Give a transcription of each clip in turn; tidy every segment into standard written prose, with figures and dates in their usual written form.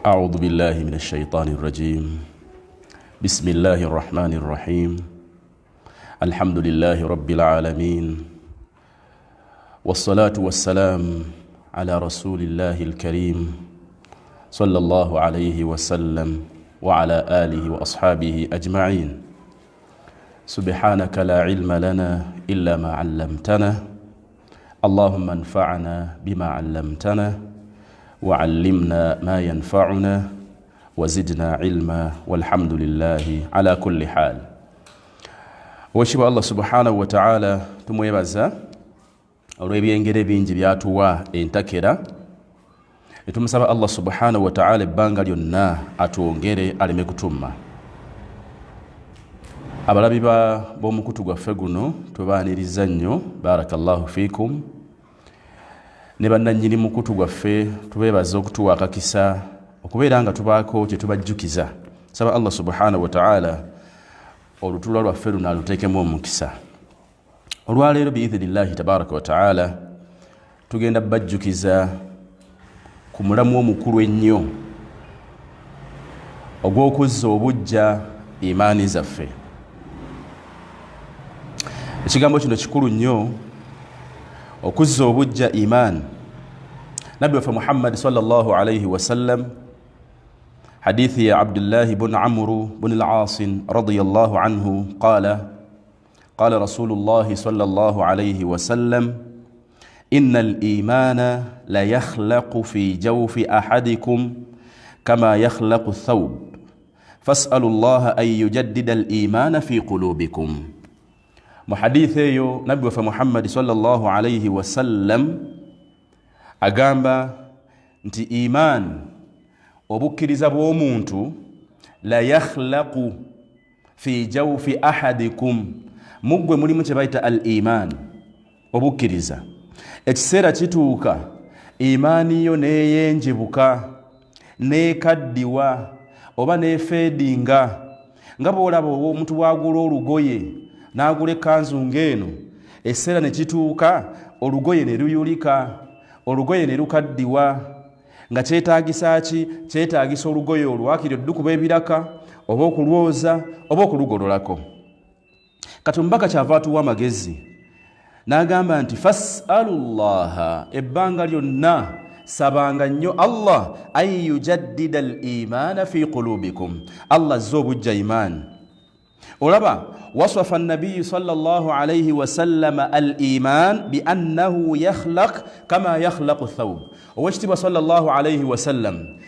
أعوذ بالله من الشيطان الرجيم. بسم الله الرحمن الرحيم. الحمد لله رب العالمين، والصلاة والسلام على رسول الله الكريم صلى الله عليه وسلم وعلى آله وأصحابه أجمعين. سبحانك لا علم لنا إلا ما علمتنا، اللهم انفعنا بما علمتنا وعلمنا ما ينفعنا وزدنا علما، والحمد لله على كل حال. Owekitiibwa Allah subhanahu wataala tumwebaza olw'ebyengera ebingi byatuwa entakera, netumusaba Allah subhanahu wataala ebbanga lyonna atwongere aleme kutumma. Abalabi b'omukutu gwaffe guno tubaaniriza nnyo, barakallahu fikum. Ne bannannyini mukutu gwaffe tubeebaza okutuwa akakisa okubeera nga tubaako kye tubajjukiza. Saba Allah subhanahu wataala olutula lwaffe luno aluteekemu omukisa. Olwaleero biidhinillahi tabaraka wataala tugenda bajjukiza ku mulamu omukulu ennyo ogw'okuzza obujja imaani zaffe. Ekigambo kino kikulu nnyo, okuzza obujja imaani. Nabbi waffe Muhammadi sallallahu alaihi wasallam, hadithi ya Abdullahi bun Amru bun Lasin radiallahu anhu, qala qala rasulullahi sallallahu alaihi wasallam: inna alimana la yakhlaqu fi jawfi ahadikum kama yakhlaqu thawb, fasalu llaha an yujaddida alimana fi qulubikum. Mu hadithi eyo nabbi waffe Muhammadi sallallahu alaihi wasallam agamba nti iman, obukkiriza bw'omuntu, la yakhlaqu fi jawfi ahadikum, muggwe mulimu kye bayita al iman, obukkiriza. Ekiseera kituuka imaani yo neeyenjebuka, neekaddiwa oba neefeedinga, nga bwolaba omuntu bwagula olugoye n'agula ekkanzu ng'eno, ekiseera ne kituuka olugoye ne luyulika, olugoye ne lukaddiwa. Nga kyetaagisa ki? Kyetaagisa olugoye olwakiri oddukuba ebiraka oba okulwoza oba okulugololako. Kati omubaka kyava atuwa amagezi n'agamba nti fasalu llaha, ebbanga lyonna sabanga nnyo Allah, an yujaddida al imaana fi qulubikum, Allah azze obujja imaani. Olaba wasafa nabiyu sal llah alaihi wasallama al iman biannahu yakhlaq kama yakhlaqu thawb. Owekitiibwa sal llah alaihi wasallam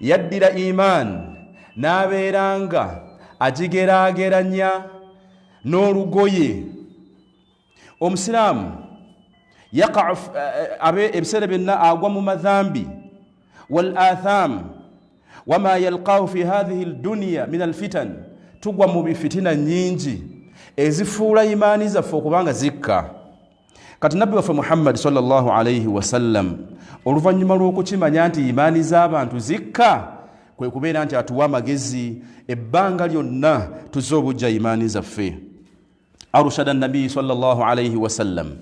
yaddira iman n'abeera nga agigeraageranya n'olugoye. Omusiraamu yaqau ebiseera byonna agwa mu madhambi wal atham wama yalqahu fi hathihi lduniya min alfitan. Tugwa mu bifitina nyingi ezifuula imaani zaffe okubanga zikka. Kati nabbi waffe Muhammadi sallallahu alaihi wasallam, oluvannyuma lw'okukimanya nti imaani z'abantu zikka, kwe kubeera nti atuwa amagezi ebbanga lyonna tuzze obujja imaani zaffe. Arshada nabiyi sallallahu alaihi wasallam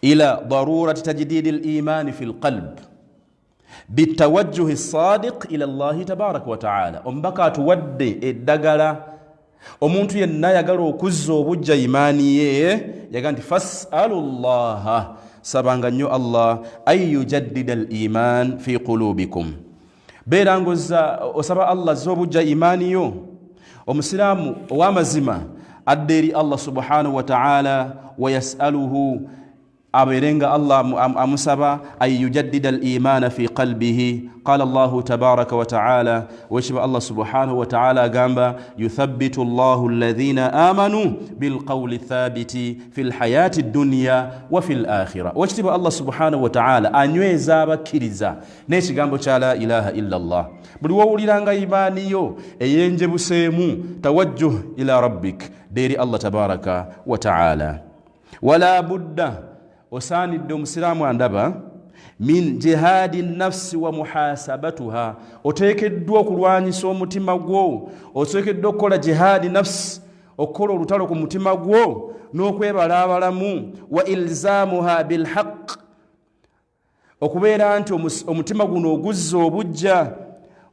ila darurati tajdidi limani fi lqalb bitawajjuhi sadiq ila llahi tabaraka wataala. Omubaka atuwadde eddagala. Omuntu yenna ayagala okuzza obujja imaani ye, yaga nti fasalu llaha, sabanga nnyo Allah, an yujaddida al iman fi qulubikum. Beera ngaoza osaba Allah azza obujja imaani yo. Omusiraamu ow'amazima adda eri Allah subhanahu wataala, wayasaluhu, abeere nga Allah amusaba an yujaddida al imana fi qalbihi. Qala llahu tabaraka wataala, wekiba Allah subhanahu wataala agamba: yuthabitu llahu alladhina amanu bilqawli thabiti fi lhayati dunya wa fi lakhira. Wekitiibwa Allah subhanahu wataala anyweza abakkiriza n'ekigambo kya la ilaha illa llah. Buli wowuliranga imaani yo eyenjebuseemu, tawajjuh ila rabbik, deeri Allah tabaraka wataala. Wala budda, osaanidde omusiraamu andaba, min jihaadi nafsi wa muhasabatuha. Oteekeddwa okulwanyisa omutima gwo, oteekeddwa okukola jihaadi nafsi, okukola olutalo ku mutima gwo n'okwebalaabalamu, wa ilzamuha bilhaq, okubeera nti omutima guno oguzza obujja.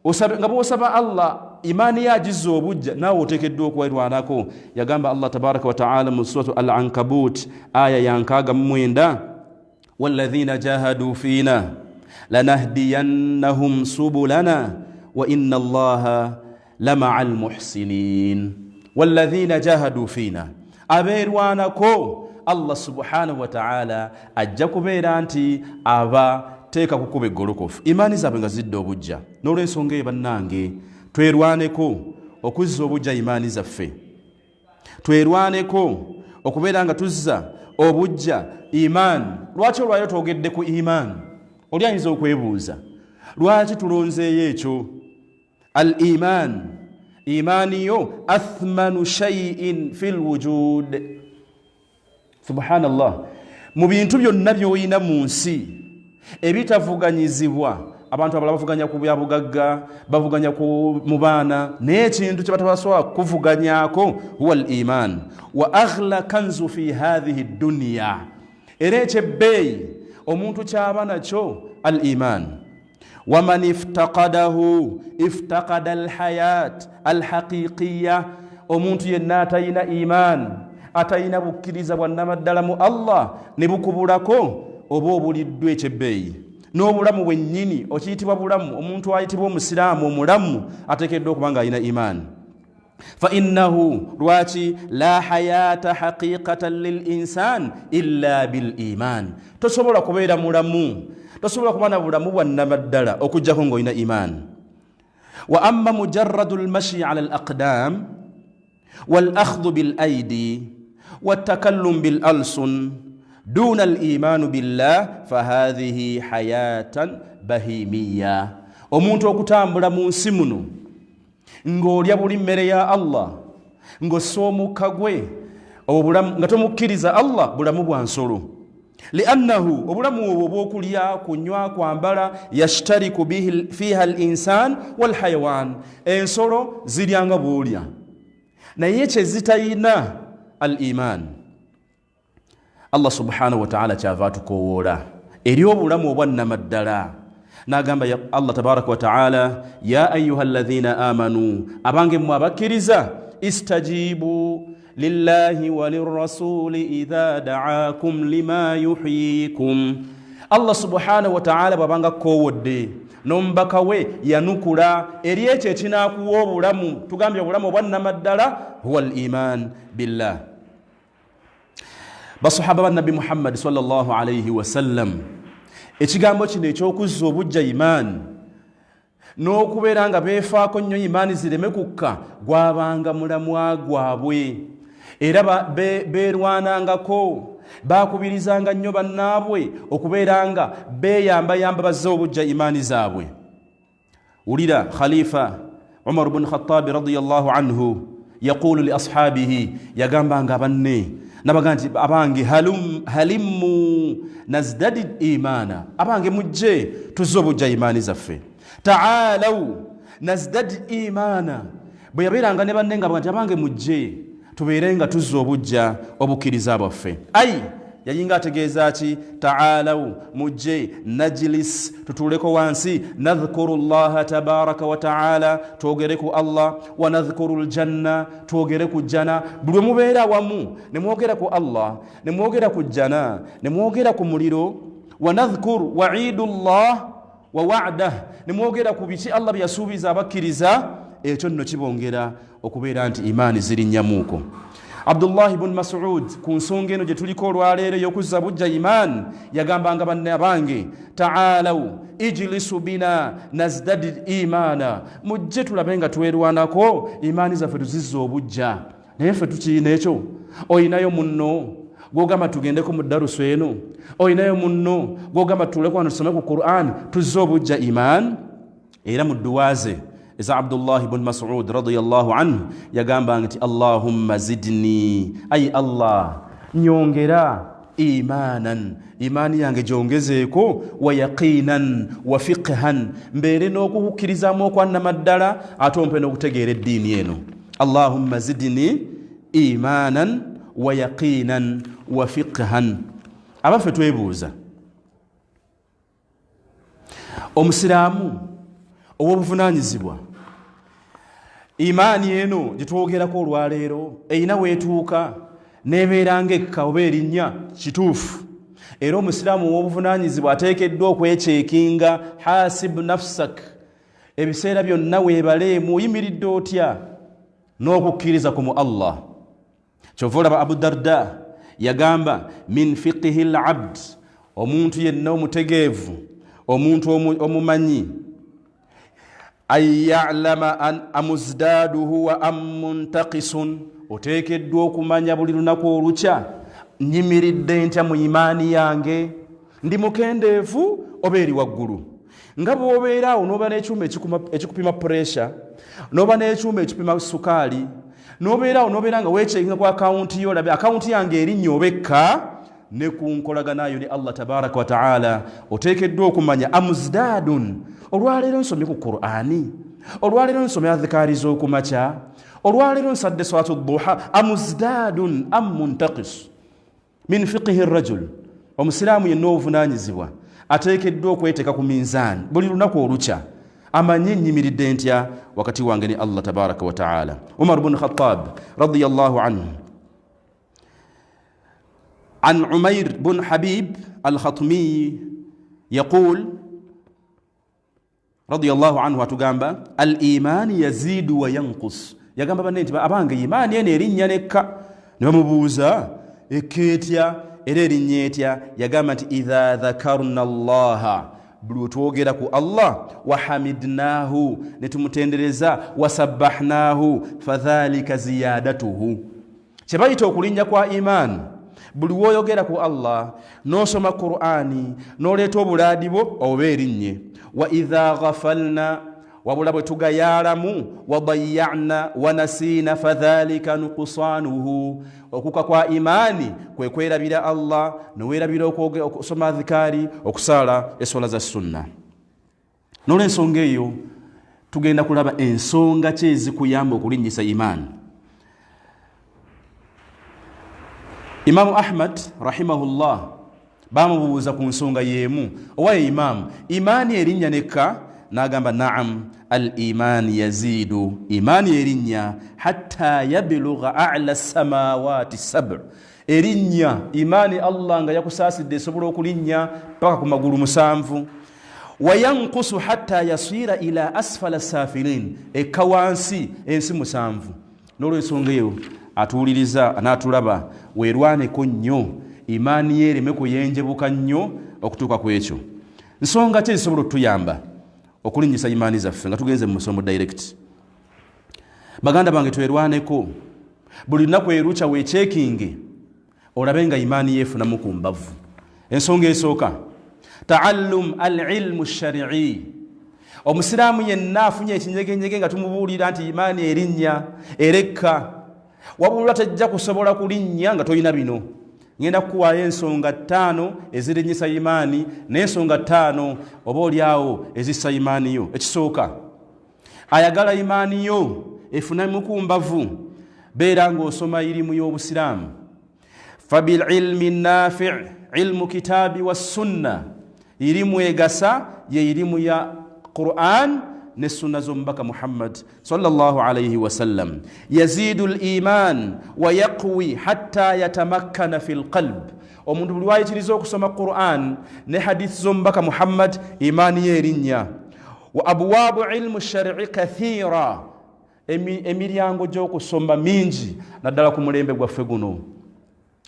Nga bw'osaba Allah imaani ye agizza obujja, naawe oteekeddwa okwerwanako. Yagamba Allah tabaraka wataala mu suratu Al Ankabut aya ya 69, walladhina jahadu fiina lanahdiyannahum subulana wa inna Allaha lamaa almuhsinin. Walladhina jahadu fiina, abeerwanako Allah subhanahu wataala ajja kubeera nti abateeka kukuba eggolokofu, imaani zaabwe nga zidda obujja. N'olwensonga eyo bannange, twerwaneko okuzza obujja imaani zaffe, twerwaneko okubeera nga tuzza obujja imaani. Lwaki olwayo twogedde ku imaani? Oli ayinza okwebuuza lwaki tulonzeeyo ekyo. Al iman, imaani yo athmanu shaiin fi lwujud. Subhanallah, mu bintu byonna by'olina mu nsi ebitavuganyizibwa, abantu abalala bavuganya ku byabugagga, bavuganya ku mu baana, naye ekintu kye batabasobola kuvuganyako huwa al iman. Wa aghla kanzu fi hathihi dunya, era ekyebbeeyi omuntu kyaba nakyo al iman. Waman iftaqadahu iftaqada alhayat alhaqiqiya, omuntu yenna atayina iman, atayina bukkiriza bwa nnamaddala mu Allah ne bukubulako, oba obuliddwa ekyebbeeyi n'obulamu bwennyini okiyitibwa bulamu. Omuntu ayitibwa omusiraamu omulamu ateekeddwa okuba nga alina imaani. Fa innahu, lwaki? La hayata haqiqatan lil insan illa bil iman. Tosobola kubeera mulamu, tosobola kuba na bulamu bwa nnamaddala okugjako ng'olina imaani. Wa amma mujarradu lmashi ala al aqdam wal akhdhu bil aidi watakallum bil alsun duna al imanu billah fahadhihi hayatan bahimiya. Omuntu okutambula mu nsi muno ng'olya buli mmere ya Allah, ng'ossa omukka gwe, obulamu nga tomukkiriza Allah, bulamu bwa nsolo. Liannahu, obulamu obwo obwokulya, kunywa, kwambala, yashtariku bihi fiha al insan walhayawan, ensolo ziryanga bwolya, naye kyezitayina al iman. Allah subhanahu wataala kyava atukowoola eri obulamu obwannamaddala, n'agamba Allah tabaraka wataala, ya ayuha alladhina amanu, abange mmwe abakkiriza, istajibu lillahi wa lirrasuli idha daakum lima yuhyikum. Allah subhanahu wataala bw'abanga kkoowodde n'omubaka we, yanukula eri ekyo ekinaakuwa obulamu. Tugambye obulamu obwannamaddala huwa al iman billah. Basahaba ba Nabbi Muhammadi sallallahu alaihi wasallam, ekigambo kino ekyokuzza obujja imaani n'okubeera nga beefaako nnyo imaani zireme kukka, gwabanga mulamwa gwabwe, era beerwanangako, bakubirizanga nnyo bannaabwe okubeera nga beeyambayamba bazze obujja imaani zaabwe. Wulira Khalifa Umar bun Khatabi radiallahu anhu yaqulu li ashabihi, yagambanga banne nabaga nti, abange, halimmu nazdadid imana, abange mujje tuzze obujja imaani zaffe, taalaw nazdad imana. Bwe yabeeranga ne banne nga nti, abange mujje tubeere nga tuzza obujja obukkiriza bwaffe, ai yayinga ategeeza ki? Taalaw, mujje, najlis, tutuuleko wansi, nadhkuru llaha tabaraka wa taala, twogere ku Allah, wa nadhkuru ljanna, twogere ku jjana. Buli lwe mubeera awamu ne mwogera ku Allah, ne mwogera ku jjana, ne mwogera ku muliro, wa nadhkur waidu llah wa wadah, ne mwogera ku biki Allah bye yasuubiza abakkiriza, ekyo nno kibongera okubeera nti imaani zirinnyamuuko. Abdullahi bun Masud, ku nsonga eno gye tuliko olwaleero ey'okuzza bujja imaani, yagambanga banne, abange, taalaw ijlisu bina nazdadi imaana, mujje tulabe nga twerwanako imaani zaffe tuzizza obujja. Naye ffe tukiina ekyo? Oyinayo munno gwogamba tugendeko mu darusu eno? Oyinayo munno gwogamba tutuleko wano tusome ku Quran tuzze obujja imaani? Era mu dduwa ze eza Abdullahi bun Masud radiallahu anhu yagambanga nti, allahumma zidni, ayi Allah nyongera imanan, imaani yange gyongezeeko, wa yaqinan wa fiqhan, mbeere n'okukukkirizaamu okwannamaddala, ate ompe n'okutegeera eddiini eno. Allahumma zidni imanan wa yaqinan wa fiqhan. Abaffe, twebuuza, omusiraamu Ow'obuvunaanyizibwa, imaani eno gyetwogerako olwaleero erina weetuuka nebeera ngaekka oba erinnya kituufu. Era omusiraamu ow'obuvunaanyizibwa ateekeddwa okwekyekinga, hasib nafsak, ebiseera byonna weebaleemu oyimiridde otya n'okukkiriza ku mu Allah. Kyova olaba Abu Darda yagamba, min fiqihi labd, omuntu yenna omutegeevu, omuntu omumanyi, an yalama an amuzdaaduhu wa am muntakisun, oteekeddwa okumanya buli lunaku olukya nyimiridde ntya mu imaani yange, ndi mukendeevu oba eri waggulu. Nga bw'obeera awo n'oba n'ekyuma ekikupima puresha, n'oba n'ekyuma ekipima sukaali, n'obeera awo n'obeera nga weekyenga ku akawunti yo, olabe akawunti yange erinnya oba ekka, ne ku nkolaganayo ne Allah tabaraka wa taala oteekeddwa okumanya amuzdaadun, olwaleero nsomye ku Qur'ani, olwaleero nsomye adhikaari z'okumakya, olwaleero nsadde salatu duha, amuzdaadun am muntakis. Min fiqihi rajul, omusiraamu yenna obuvunaanyizibwa ateekeddwa okweteeka ku minzaani buli lunaku olukya, amanye nnyimiridde ntya wakati wange ne Allah tabaraka wa taala. Umar bnu Khatab radiyallahu anhu, an Umair bun Habib Alkhatmiyi yaqul radiyallahu anhu, atugamba al imaani yaziidu wa yankus. Yagamba banne nti abange, imaani eno erinnya nekka. Ne bamubuuza ekka etya era erinnya etya? Yagamba nti idha dhakarna llaha, buli wetwogera ku Allah, wahamidnahu, ne tumutendereza, wasabbahnahu, fadhalika ziyadatuhu. Kyebayita okulinnya kwa imaani, buli woyogera ku Allah n'osoma Qur'ani n'oleeta obulaadi bwo oba erinnye. Wa idha ghafalna, wabula bwe tugayaalamu, wadayana wanasiina, fadhalika nukusanuhu. Okuka kwa imaani kwe kwerabira Allah, neweerabira okusoma adhikaari, okusaala eswala za sunna. N'olwensonga eyo tugenda kulaba ensonga ki ezikuyamba okulinnyisa imaani. Imamu Ahmad rahimahullah bamubuuza ku nsonga y'emu, owaye imaamu, imaani erinnya nekka? N'agamba naam, al imaani yaziidu, imaani erinnya hatta yabiluga ala samawati sab, erinnya imaani Allah nga yakusaasidde esobola okulinnya paka ku magulu 7. Wayankusu hatta yasira ila asfala safilin, ekka wansi ensi 7. N'olwensonga eyo atuwuliriza anaatulaba, weerwaneko nnyo imaani ye ereme kuyenjebuka nnyo okutuuka ku ekyo. Nsonga ki ezisobola otuyamba okulinnyisa imaani zaffe nga tugenze mu musomo direct? Baganda bange, twerwaneko buli lunaku erukya weekyekinge olabe nga imaani yeefunamu ku mbavu. Ensonga esooka, taallum al ilmu sharii. Omusiraamu yenna afunye ekinyegenyege nga tumubuulira nti imaani erinnya erekka, wabula tejja kusobola kulinnya nga tolina bino. Ngenda kukuwaayo ensonga 5 ezirinnyisa imaani n'ensonga 5 oba oliawo ezissa imaani yo. Ekisooka, ayagala imaani yo efunemu ku mbavu, beera ng'osoma irimu y'obusiraamu. Fabililmi nafi, ilmu kitaabi wa sunna, irimu egasa ye irimu ya Quran ne sunna z'omubaka Muhammad sallallahu alaihi wasallam. Yaziidu liman wa yaqwi hatta yatamakkana fi lqalb. Omuntu buli wayitiriza okusoma Quran ne hadithi z'omubaka Muhammad, imaani ye erinnya. Wa abwabu ilmu shari kathira, emiryango gy'okusoma mingi, naddala ku mulembe gwaffe guno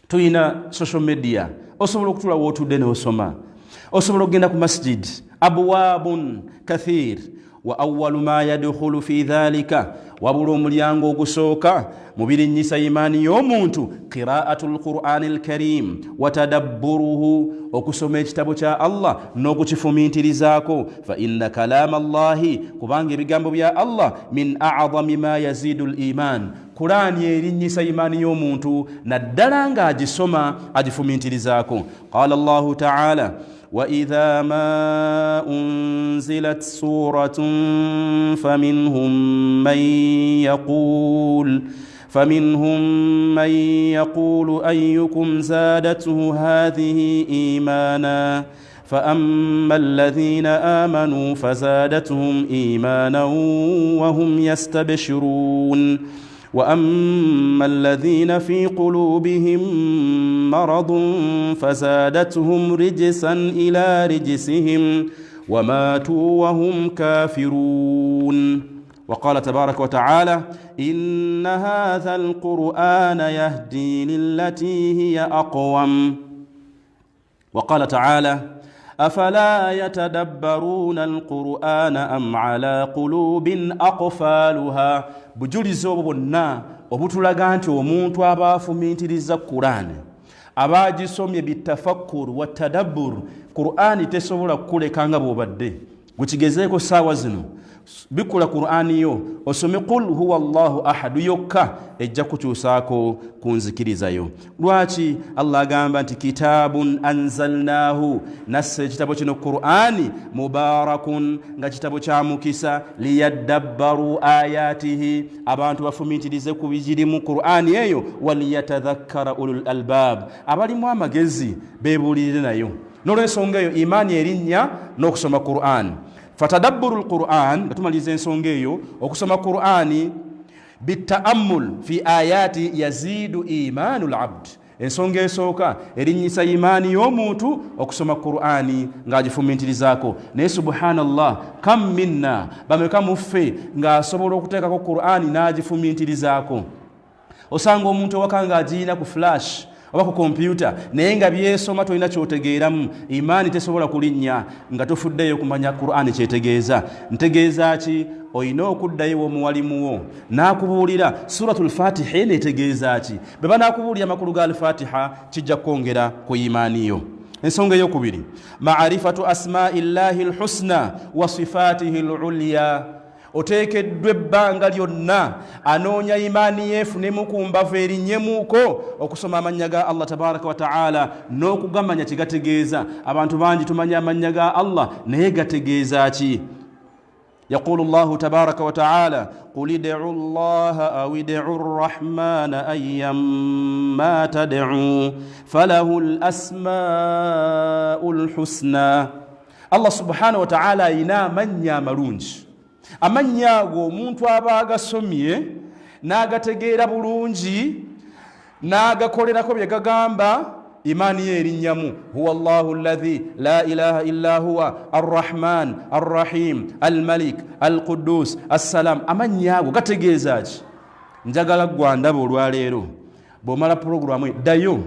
tulina social media, osobola okutula wootudde n'osoma, osobola okugenda ku masjid, abwabun kathir. Wa awalu ma yadkhulu fi dhalika, wabula omulyango ogusooka mu birinnyisa imaani y'omuntu, qiraatu lqurani lkarim watadabburuhu, okusoma ekitabo kya Allah n'okukifumintirizaako. Fa inna kalama llahi, kubanga ebigambo bya Allah, min adami ma yaziidu liman, Kuraani erinnyisa imaani y'omuntu naddala ng'agisoma agifumintirizaako. Qala llahu taala, waidha ma unzilat suratun faminhum man yaqulu ayukum zadathu hadhihi imana. Faama alladhina amanu fazadathum imanan wahum yastabshirun waama alladhina fi qulubihim maradun fazadathum rijsan ila rijsihim wamatu wahum kafirun. وقال تبارك وتعالى إن هذا القرآن يهدي للتي هي أقوم. وقال تعالى أفلا يتدبرون القرآن أم على قلوب أقفالها. Bujulizi obwo bwonna obutulaga nti omuntu aba afumintiriza Qur'an, aba agisomye bitafakkur wa tadabbur, Qur'ani tesobola kukuleka nga bw'obadde. Gukigezeeko ssaawa zino, bikula Qur'ani yo osome qul huwa Allahu ahadu yokka, ejja kukyusaako ku nzikiriza yo. Lwaki Allah agamba nti kitaabun anzalnaahu, nassa ekitabo kino Qur'ani, mubarakun, nga kitabo kya mukisa, liyaddabbaru ayatihi, abantu bafumintirize ku bigirimu Qur'ani eyo, waliyatadhakkara ulul albab, abalimu amagezi beebuulirire nayo. N'olwensonga eyo imaani erinnya n'okusoma Qur'an. Fatadabburu lquran, nga tumaliriza ensonga eyo, okusoma Qur'ani bitaammul fi ayati yaziidu imaanu labd. Ensonga esooka erinnyisa imaani y'omuntu okusoma Qur'ani ng'agifumintirizaako. Naye subhanallah, kam minna, bameka muffe ng'asobola okuteekako Qur'ani n'agifumintirizaako? Osanga omuntu ewaka ng'agirina ku flash oba ku kompyuta, naye nga byesoma tolina kyotegeeramu. Imaani tesobola kulinnya nga tofuddeyo kumanya Qur'ani kyetegeeza. Ntegeeza ki? Olina okuddayo w'omuwalimuwo n'akubuulira suratu lfatiha eno etegeeza ki. Bwe banaakubuulira amakulu ga alfatiha, kijja kwongera ku imaani yo. Ensonga eyokubiri, maarifatu asmaai llahi lhusna wa sifaatihi lulya. Oteekeddwa ebbanga lyonna anoonya imaani yeefunemu ku mbavu erinnyemuuko okusoma amannya ga Allah tabaraka wataala n'okugamanya kyegategeeza. Abantu bangi tumanya amannya ga Allah, naye gategeeza ki? Yaqulu llahu tabaraka wataala qul idcu llaha aw idcu rrahmana ayamma tadcu falahu lasmau lhusna. Allah subhanahu wataala ayina amannya amalungi. Amannya ago omuntu aba agasomye n'agategeera bulungi n'agakolerako bye gagamba, imaani ye erinnyamu. Huwa llahu alladhi la ilaha illa huwa arrahman arrahim almalik alqudus assalam. Amannya ago gategeeza ki? Njagala gwandaba olwaleero, bw'omala puroguramu ddayo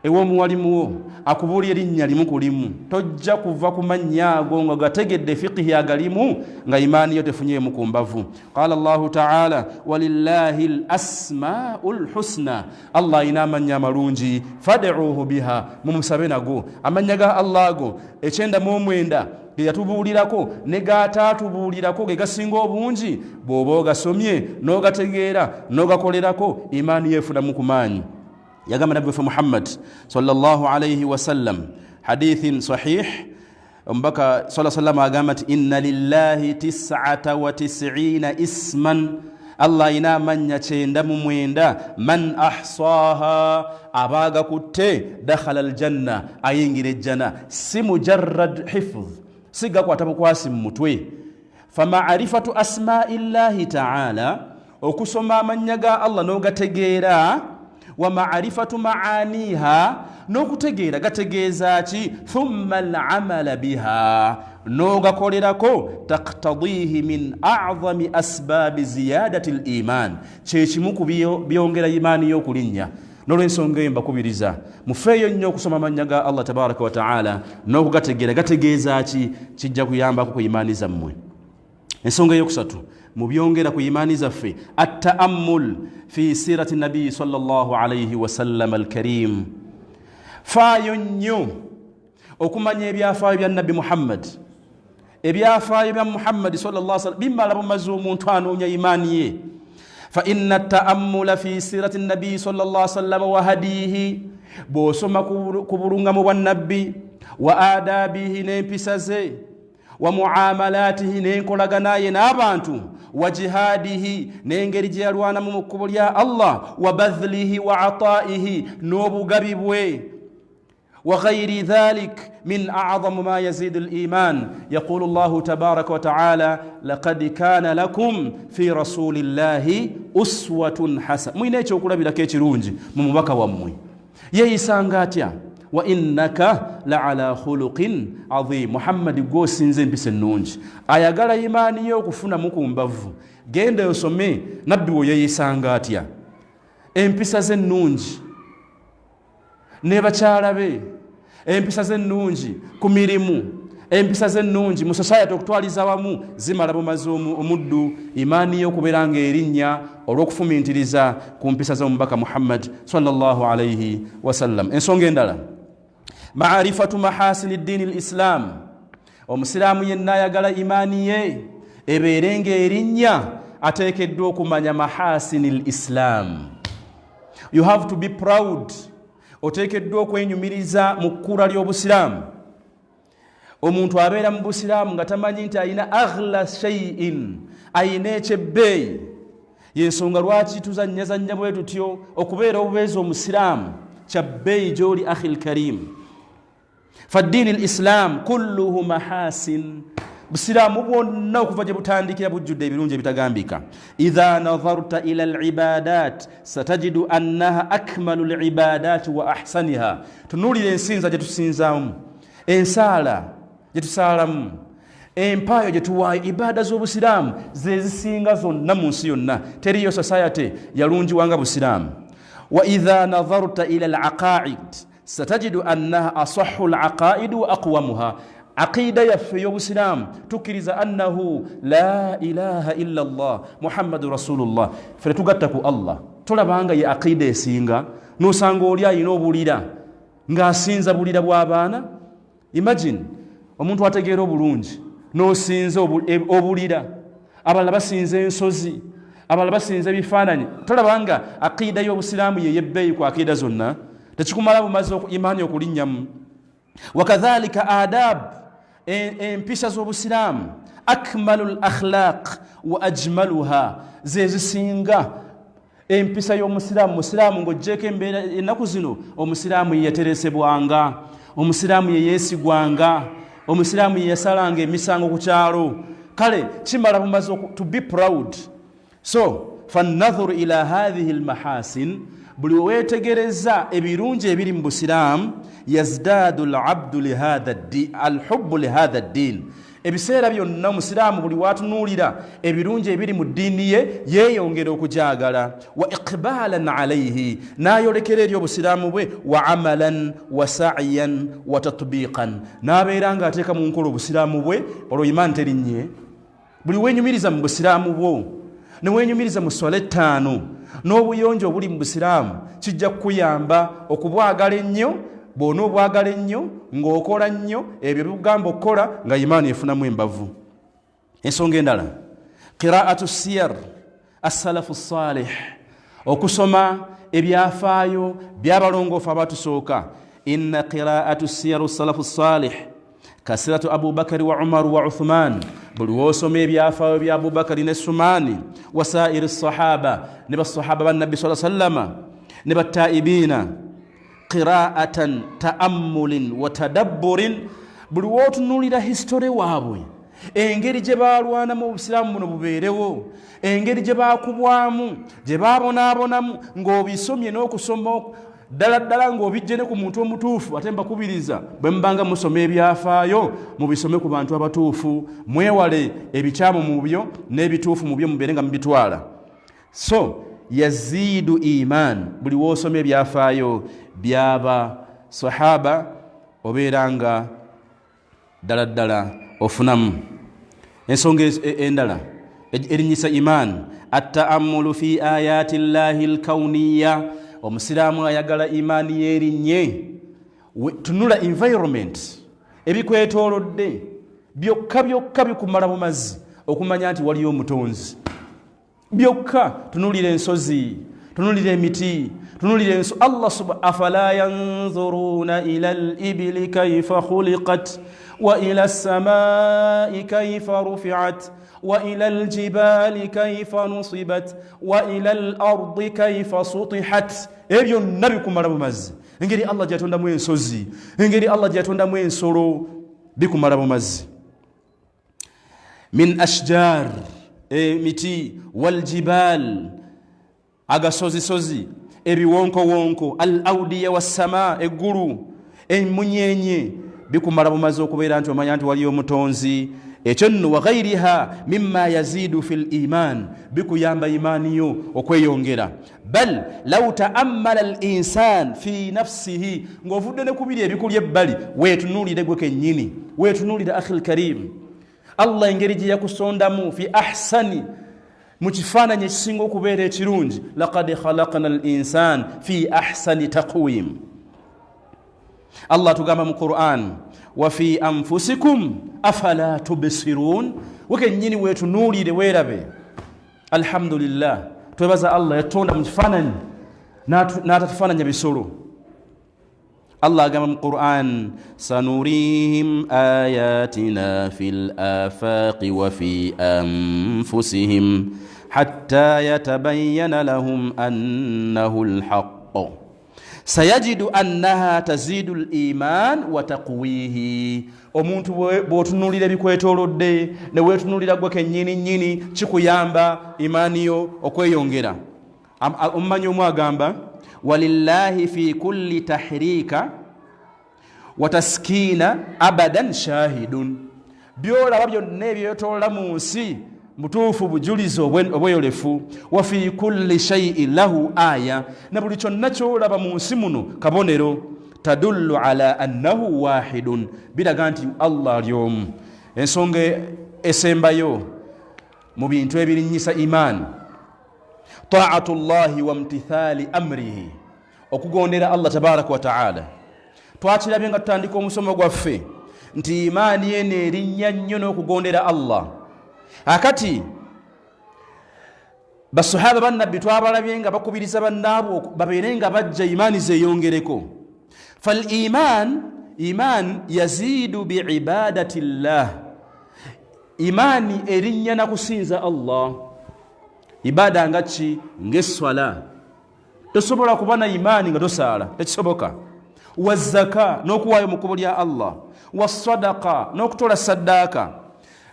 ew'omuwalimuwo akubuulira erinnya limu ku limu. Tojja kuva ku mannya ago nga gategedde fiqihi agalimu nga imaani yo tefunyeemu ku mbavu. Qala llahu taala walillahi l asmau lhusna, Allah ayina amannya amalungi, faduuhu biha, mumusabe nago. Amannya ga Allah ago 99 ge yatubuulirako ne gataatubuulirako ge gasinga obungi, bw'oba ogasomye n'ogategeera n'ogakolerako, imaani yo efunamu ku maanyi. Yagamba nabbi waffe Muhammad sallallahu alaihi wasallam, hadithin sahih, omubaka sa sallam agamba nti inna lillahi 99 isman, Allah ayina amannya 99, man ahsaha, abaagakutte, dakhala aljanna, ayingira ejjana. Si mujarrad hifdh, si gakwata bukwasi mu mutwe. Famarifatu asmai llahi taala, okusoma amannya ga Allah n'ogategeera, wa marifatu maaniha, n'okutegeera gategeeza ki, thumma alamala biha, n'ogakolerako, taktadihi min azami asbaabi ziyadati liman, kyekimu ku byongera imaani y'okulinnya. N'olwensonga eyo mbakubiriza mufeeyo nnyo okusoma amannya ga Allah tabaraka wataala n'okugategeera gategeeza ki, kijja kuyambako ku imaani zammwe. Ensonga eyokusatu mu byongera ku imaani zaffe, attaammul fi sirati nabiyi salllah alaihi wasallam alkarim. Faayo nnyo okumanya ebyafaayo bya nabbi Muhammad. Ebyafaayo bya Muhammadi sal sallam bimala bumaze omuntu anoonya imaani ye. Fa inna taammula fi sirati nabiyi sal sallam wa hadiyihi, bw'osoma ku bulungamu bwa nabbi, wa adabihi, n'empisa ze, wa muamalatihi, n'enkolagana ye n'abantu, wa jihaadihi, n'engeri gye yalwanamu mu kkubo lya Allah, wa badhlihi wa ataihi, n'obugabi bwe, وغير ذلك من أعظم ما يزيد الإيمان. يقول الله تبارك وتعالى لقد كان لكم في رسول الله أسوة حسنة. Mwine ekyokulabirako ekirungi mu mubaka wammwe, yeeyisanga atya? Wa innaka la ala khuluqin adhim. Muhammadi gwosinza empisa ennungi. Ayagala imaani ye okufunamu ku mbavu, genda osome nabbi wo yeeyisanga atya, empisa ze ennungi ne bakyala be, empisa ze ennungi ku mirimu, empisa ze ennungi mu society okutwaliza wamu, zimala bumazi omuddu imaani ye okubeera nga erinnya olw'okufumintiriza ku mpisa z'omubaka Muhammad sallallahu alaihi wasallam. Ensonga endala, maarifatu mahasini ddiini lislam. Omusiraamu yenna ayagala imaani ye ebeere nga erinnya ateekeddwa okumanya mahasini lislam. You have to be proud, oteekeddwa okwenyumiriza mu kkula ly'obusiraamu. Omuntu abeera mu busiraamu nga tamanyi nti ayina aghla shay'in, ayina ekyebbeeyi. Yensonga lwaki tuzanyazanya bwe tutyo. Okubeera obubeezi omusiraamu kya bbeeyi gy'oli, akhi lkarim. Faddiini lislam kulluhu mahasin, busiraamu bwonna okuva gye butandikira bujjudde ebirungi ebitagambika. Idha nadharta ila libadat satajidu annaha akmalu libadat wa ahsaniha. Tunuulira ensinza gye tusinzaamu, ensaala gye tusaalamu, empaayo gye tuwaayo, ibaada z'obusiraamu zezisinga zonna mu nsi yonna. Teriyo society yalungiwanga busiraamu. Wa idha nadharta ila alaqaid satajidu annaha asahu alaqaid wa aqwamuha. Aqida yaffe ey'obusiraamu tukkiriza annahu la ilaha illa llah muhammadu rasulullah, ffe tetugatta ku Allah. Tolabanga ye aqida esinga, nosanga oli ayina obulira ng'asinza bulira bw'abaana. Imagine omuntu ategeera obulungi n'osinza obulira, abalala basinza ensozi, abalala basinza ebifaananyi. Tolabanga aqida y'obusiraamu yeyebbeeyi ku aqida zonna? Tekikumala bumaze imaani okulinnyamu. Wakadhalika adab, empisa z'obusiraamu, akmalu lakhlaq wa ajmaluha, zezisinga empisa y'omusiraamu. Musiraamu ng'oggyeko embeera ennaku zino, omusiraamu yeyateresebwanga, omusiraamu yeyeesigwanga, omusiraamu yeyasalanga emisango ku kyalo. Kale kimala bumaze to be proud. So fanadhuru ila hathihi lmahasin, buli wewetegereza ebirungi ebiri mu busiraamu, yazdaadu labdu alhubu lihatha ddin. Ebiseera byonna omusiraamu buli watunuulira ebirungi ebiri mu ddiini ye, yeeyongera okugyagala, wa iqbalan alaihi, n'ayolekera eri obusiraamu bwe, wa amalan wa sayan wa tatbiqan, n'abeera ng'ateeka mu nkola obusiraamu bwe. Olwo imaani terinnye? Buli wenyumiriza mu busiraamu bwo, newenyumiriza mu swala ettaano n'obuyonjo obuli mu busiraamu, kijja kukuyamba okubwagala ennyo. Bw'ona obwagala ennyo ng'okola nnyo ebyo bikugamba okukola, nga imaani efunamu embavu. Ensonga endala, qiraatu siyar assalafu salih, okusoma ebyafaayo byabalongoofu abatusooka. Inna qiraatu siyaru salafu salih kasiratu Abubakari wa Umaru wa Uthman. Buli woosoma ebyafaayo bya Abubakari ne Sumaani, wasairi sahaba, ne basahaba bannabbi sa sallama ne bataibiina, qiraatan taammulin wa tadabburin, buli wootunuulira history waabwe, engeri gye balwanamu obusiraamu buno bubeerewo, engeri gye bakubwamu, gye babonaabonamu, ng'obisomye n'okusoma ddala ddala ng'obijje ne ku muntu omutuufu. Ate mbakubiriza, bwe mubanga musoma ebyafaayo, mubisome ku bantu abatuufu, mwewale ebikyamu mu byo n'ebituufu mu byo mubeere nga mubitwala. So yaziidu iman, buli woosoma ebyafaayo byaba sahaba, obeera nga ddala ddala ofunamu. Ensonga endala erinyisa iman, attaamulu fi ayati llahi lkauniya. Omusiraamu ayagala imaani yeerinnye, tunula environment, ebikwetoolodde byokka byokka bikumala bumazi okumanya nti waliyo omutonzi. Byokka tunulira ensozi, tunulira emiti, tunulira enso. Allah afala yanzuruna ila libili kaifa khuliqat wa ila lsamai kaifa rufiat wa ila ljibali kaifa nusibat wa ila lardi kaifa sutihat. Ebyo byonna bikumala bumazi. Engeri Allah gyeyatondamu ensozi, engeri Allah gyeyatondamu ensolo, bikumala bumazi. Min ashjar, emiti, waljibal, agasozisozi, ebiwonkowonko, al audiya wassama, eggulu, emunyenye, bikumala bumazi okubeera nti omanya nti waliyo omutonzi. Ekyo nno waghairiha mima yaziidu fi l iman, bikuyamba imaani yo okweyongera. Bal law taammala al insan fi nafsihi, ng'ovudde ne kubiri ebikuli ebbali, weetunuulire gwe kennyini, weetunuulire akhi lkarim, Allah engeri gye yakusondamu fi ahsani, mu kifaananyi ekisinga okubeera ekirungi. Laqad khalaqna al insan fi ahsani taqwim. Allah tugamba mu Quran, wa fi anfusikum afala tubsirun. We kennyini weetunuulire, weerabe. Alhamdulillah, twebaza Allah yatonda mu kifaananyi n'atatufaananya bisolo. Allah agamba mu Quran, sanurihim ayatina fi lafaqi wa fi anfusihim hatta yatabayana lahum annahu lhaq sayajidu annaha tazidu liman wa taqwihi. Omuntu bw'otunuulira ebikwetoolodde ne weetunuulira gwe kennyini nnyini, kikuyamba imaani yo okweyongera. Omumanyi omu agamba, walillahi fi kulli tahrika wa taskiina abadan shahidun. Byolaba byonna ebyetolola mu nsi butuufu bujulizi obweyolefu. Wa fi kulli shaiin lahu aya, na buli kyonna kyolaba mu nsi muno kabonero. Tadullu ala annahu wahidun, biraga nti Allah ali omu. Ensonga esembayo mu bintu ebirinyisa imaani, taatu llahi wa mtithaali amrihi, okugondera Allah tabaraka wataala. Twakirabye nga tutandika omusomo gwaffe nti imaani eno erinnya nnyo n'okugondera Allah. Akati basahaba bannabbi twabalabye nga bakubiriza bannaabwe babeere nga bajja imaani zeyongereko. Fal iman, iman yaziidu biibadati llah, imaani erinnya na kusinza Allah. Ibaada nga ki? Ng'esswala. Tosobola kuba na imaani nga tosaala, tekisoboka. Wazaka, n'okuwaayo mu kkubo lya Allah, wasadaka, n'okutola saddaaka,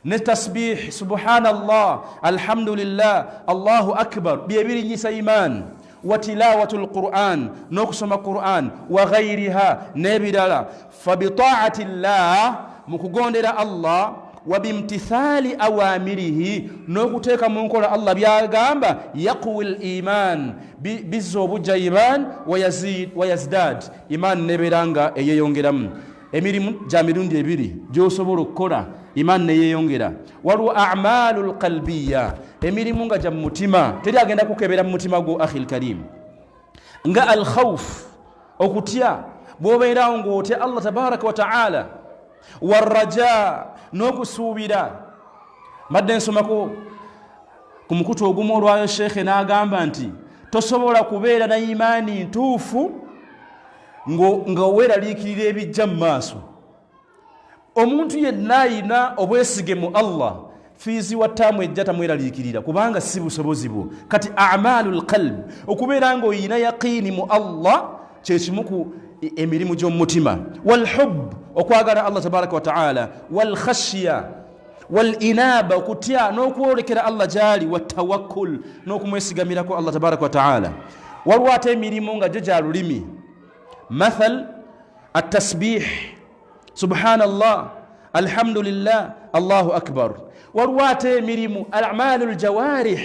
ne tasbih, subhanallah, alhamdulillah, allahu akbar, byebirinyisa imaani. Wa tilawatu lquran, n'okusoma Quran, wa ghairiha, n'ebirala. Fabitaati llah, mu kugondera Allah, wa bimtithaali awamirihi, n'okuteeka mu nkola Allah byagamba, yaqwi l iman, bizza obujja iman, wayazdad iman, nebeera nga eyeyongeramu. Emirimu gya mirundi ebiri gyosobola okukola iman neyeyongera. Waliwo amalu lqalbiya, emirimu nga gya mu mutima, teri agenda kukebera mu mutima gwo akhi lkarim, nga alkhauf, okutya, bwobeerawo ng'otya Allah tabaraka wataala, waraja, n'okusuubira. Mbadde nsomako ku mukutu ogumu olwayo, sheekhe n'agamba nti tosobola kubeera na imaani ntuufu nga weeraliikirira ebijja mu maaso. Omuntu yenna ayina obwesige mu Allah, fiizi wa taamu ejja tamweraliikirira, kubanga si busobozi bwo. Kati amalu lqalb, okubeera nga oyina yaqiini mu Allah, kyekimu ku emirimu gy'omumutima. Walhub, okwagala Allah tabaraka wataala, walkhashiya, walinaba, okutya n'okwolekera Allah gyali, watawakkul, n'okumwesigamirako Allah tabaraka wataala. Waliwo ate emirimu nga gyo gya lulimi, mathal atasbih, subhanallah, alhamdulillah, allahu akbar. Waliwo ate emirimu amalu ljawarih,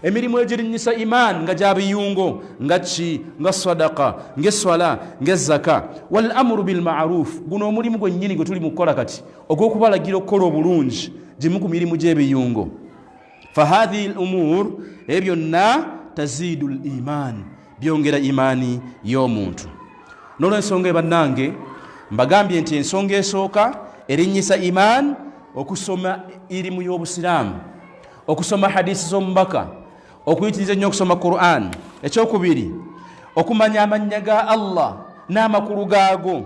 emirimu egirinyisa iman nga gya biyungo, nga ki? Nga sadaka, ngaeswala, ngaezaka, wal amuru bilmaruf. Guno omulimu gwennyini gwe tuli mu kukola kati ogw'okubalagira okukola obulungi, gimu ku mirimu gy'ebiyungo. Fahathihi l umur, ebyo byonna taziidu l iman, byongera imaani y'omuntu. N'olwensonga ebannange, mbagambye nti ensonga esooka erinyisa iman, okusoma irimu y'obusiraamu, okusoma hadisi z'omubaka, okuyitiriza ennyo okusoma Quran. Ekyokubiri, okumanya amannya ga Allah n'amakulu gaago.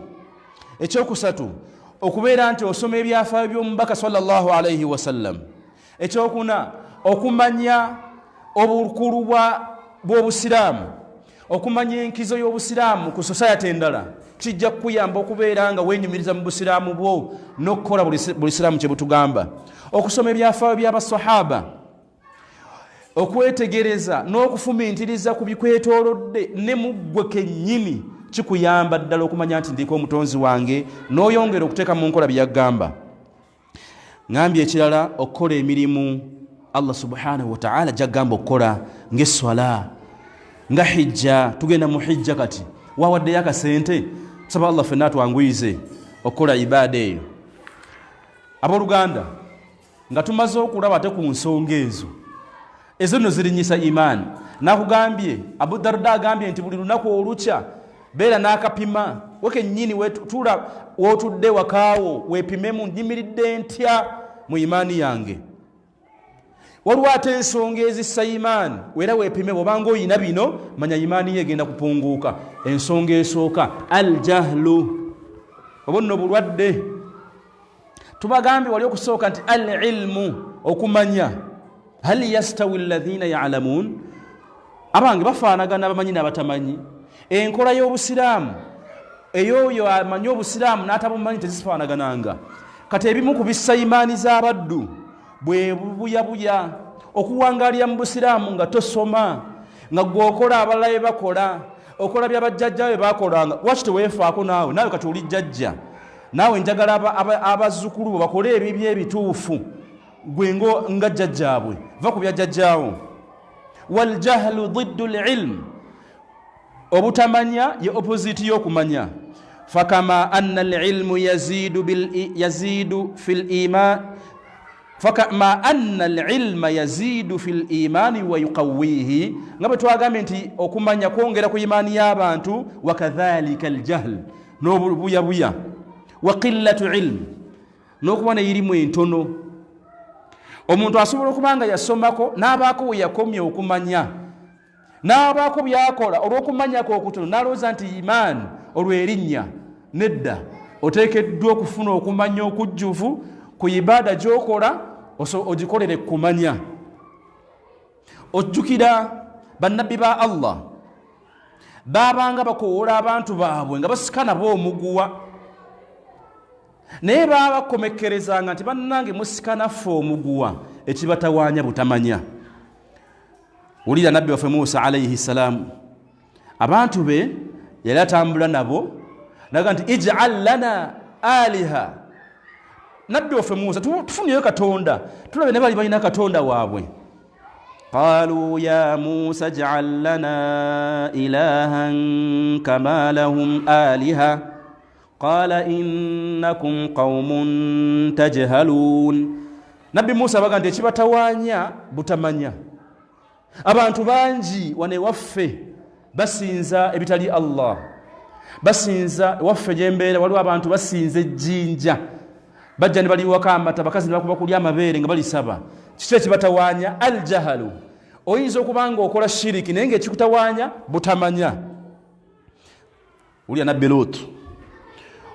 Ekyokusatu, okubeera nti osoma ebyafaayo by'omubaka sallallahu alaihi wasallam. Ekyokuna, okumanya obukulu bw'obusiraamu. Okumanya enkizo y'obusiraamu ku society endala kijja kukuyamba okubeera nga wenyumiriza mu busiraamu bwo n'okukola buli siraamu kye butugamba. Okusoma ebyafaayo by'abasahaba, okwetegereza n'okufumintiriza ku bikwetoolodde ne mu ggwe kennyini kikuyamba ddala okumanya nti ndiko omutonzi wange, n'oyongera okuteeka mu nkola bye yagamba. Ŋambye ekirala, okukola emirimu Allah subhanahu wataala gyagamba okukola, ng'esswala, nga hijja. Tugenda mu hijja kati, wawaddeyo akasente. Tusaba Allah ffenna atwanguyize okukola ibaada eyo. Abooluganda, nga tumaze okulaba ate ku nsonga ezo, ezo nno zirinyisa imaani. Nakugambye, Abu Darda agambye nti buli lunaku olukya beera n'akapima we kennyini, tula wotudde wakaawo weepimemu, nyimiridde ntya mu imaani yange? Waliwo ate ensonga ezissa imaani, era weepime bwobanga oyina bino, manya imaani ye egenda kupunguuka. Ensonga esooka, aljahlu, oba nno bulwadde. Tubagambye wali okusooka nti al ilmu, okumanya. Hal yastawi alladhina yalamun, abange bafaanagana abamanyi n'abatamanyi? Enkola y'obusiraamu eyoyo amanyi obusiraamu n'atabumanyi tezifaanagananga. Kati ebimu ku bissa imaani z'abaddu bwe bubuyabuya, okuwangalira mu busiraamu nga tosoma, nga gweokola abalala bye bakola, okola byabajjajja bye bakolanga. Lwaki teweefaako naawe? Naawe kati oli jjajja, naawe njagala abazzukulu bo bakole ebibyo ebituufu, gwe nga jjajjaabwe, va ku byajjajjaawo. Waljahlu diddu lilm, obutamanya ye opposite y'okumanya. Fakama anna alilmu yazidu fi liman, fakama anna alilma yazidu fi limani wa yuqawihi, nga bwe twagambye nti okumanya kwongera ku imaani y'abantu, wakadhalika aljahl, n'obubuyabuya, wa qillatu ilm, n'okuba neyirimu entono. Omuntu asobola okuba nga yasomako n'abaako we yakomya okumanya, n'abaako byakola olw'okumanyako okutono, n'alowooza nti imaani olwo erinnya. Nedda, oteekeddwa okufuna okumanya okujjuvu ku ibaada gy'okola, ogikolere kumanya. Ojjukira bannabbi ba Allah baabanga bakowoola abantu baabwe nga basika nabo omuguwa, naye baabakomekkerezanga nti bannange musika naffe omuguwa, ekibatawaanya butamanya. Wulira nabbi waffe Musa alaihi ssalaamu, abantu be yali atambula nabo, naga nti ijal lana aliha. Nabbi waffe Musa, tufuneyo katonda tulabe, ne bali balina katonda waabwe. Qalu ya Musa ijal lana ilahan kama lahum aliha, qala innakum qaumun tajhalun. Nabbi Musa abaga nti ekibatawaanya butamanya. Abantu bangi wano ewaffe basinza ebitali Allah, basinza ewaffe gyembeera waliwo abantu basinza ejjinja, bajja ne baliwako amata, bakazi ne bakuba kulya amabeere nga balisaba. Kiki ekibatawaanya? Aljahalu. Oyinza okuba nga okola shiriki naye ngaekikutawaanya butamanya. Wulira nabbi Lut,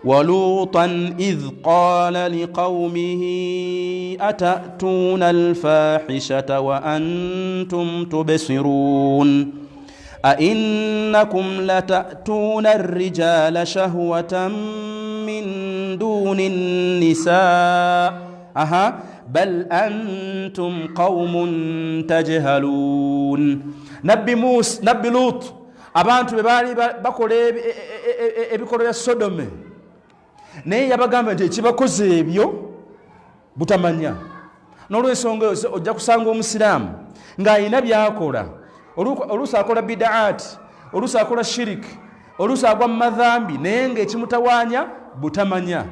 walutan idh qala liqaumihi atatuna alfahishata wa antum tubsirun ainnakum latatuna arrijala shahwatan min duni nnisa, aha, bal antum qaumun tajhalun. Nabbi Musa, nabbi Lut, abantu be baali bakola ebikolwa bya Sodome, naye yabagamba nti ekibakoze ebyo butamanya. N'olwensonga eyo ojja kusanga omusiraamu ng'alina byakola, oluusi akola bidaati, oluusi akola shiriki, oluusi agwa mu madhambi, naye ng'ekimutawaanya butamanya.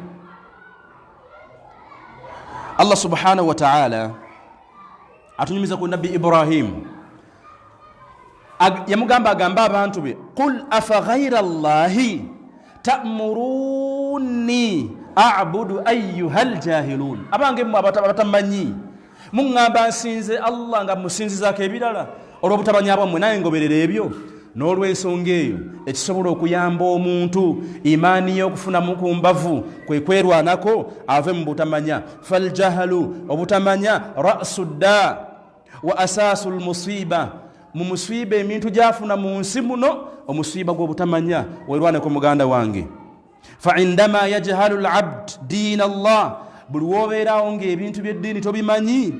Allah subhanahu wa taala atunyumiza ku nabbi Ibrahimu, yamugamba agambe abantu be, qul afa ghaira llahi ta'muruni abudu ayuha ljahilun. Abange mmwe abatamanyi, muŋŋamba nsinze Allah nga musinzizaako ebirala olw'obutamanya bwammwe, naye ngoberera ebyo. N'olw'ensonga eyo ekisobola okuyamba omuntu imaani y'okufunamu ku mbavu kwe kwerwanako ave mu butamanya. Faljahalu, obutamanya, rasu dda wa asaasu lmusiba. Mu musiiba emintu gyafuna mu nsi muno, omusiiba gw'obutamanya. Werwaneko muganda wange. Faindama yajhalu labd diina Allah, buli wobeerawo ngaebintu byeddiini tobimanyi,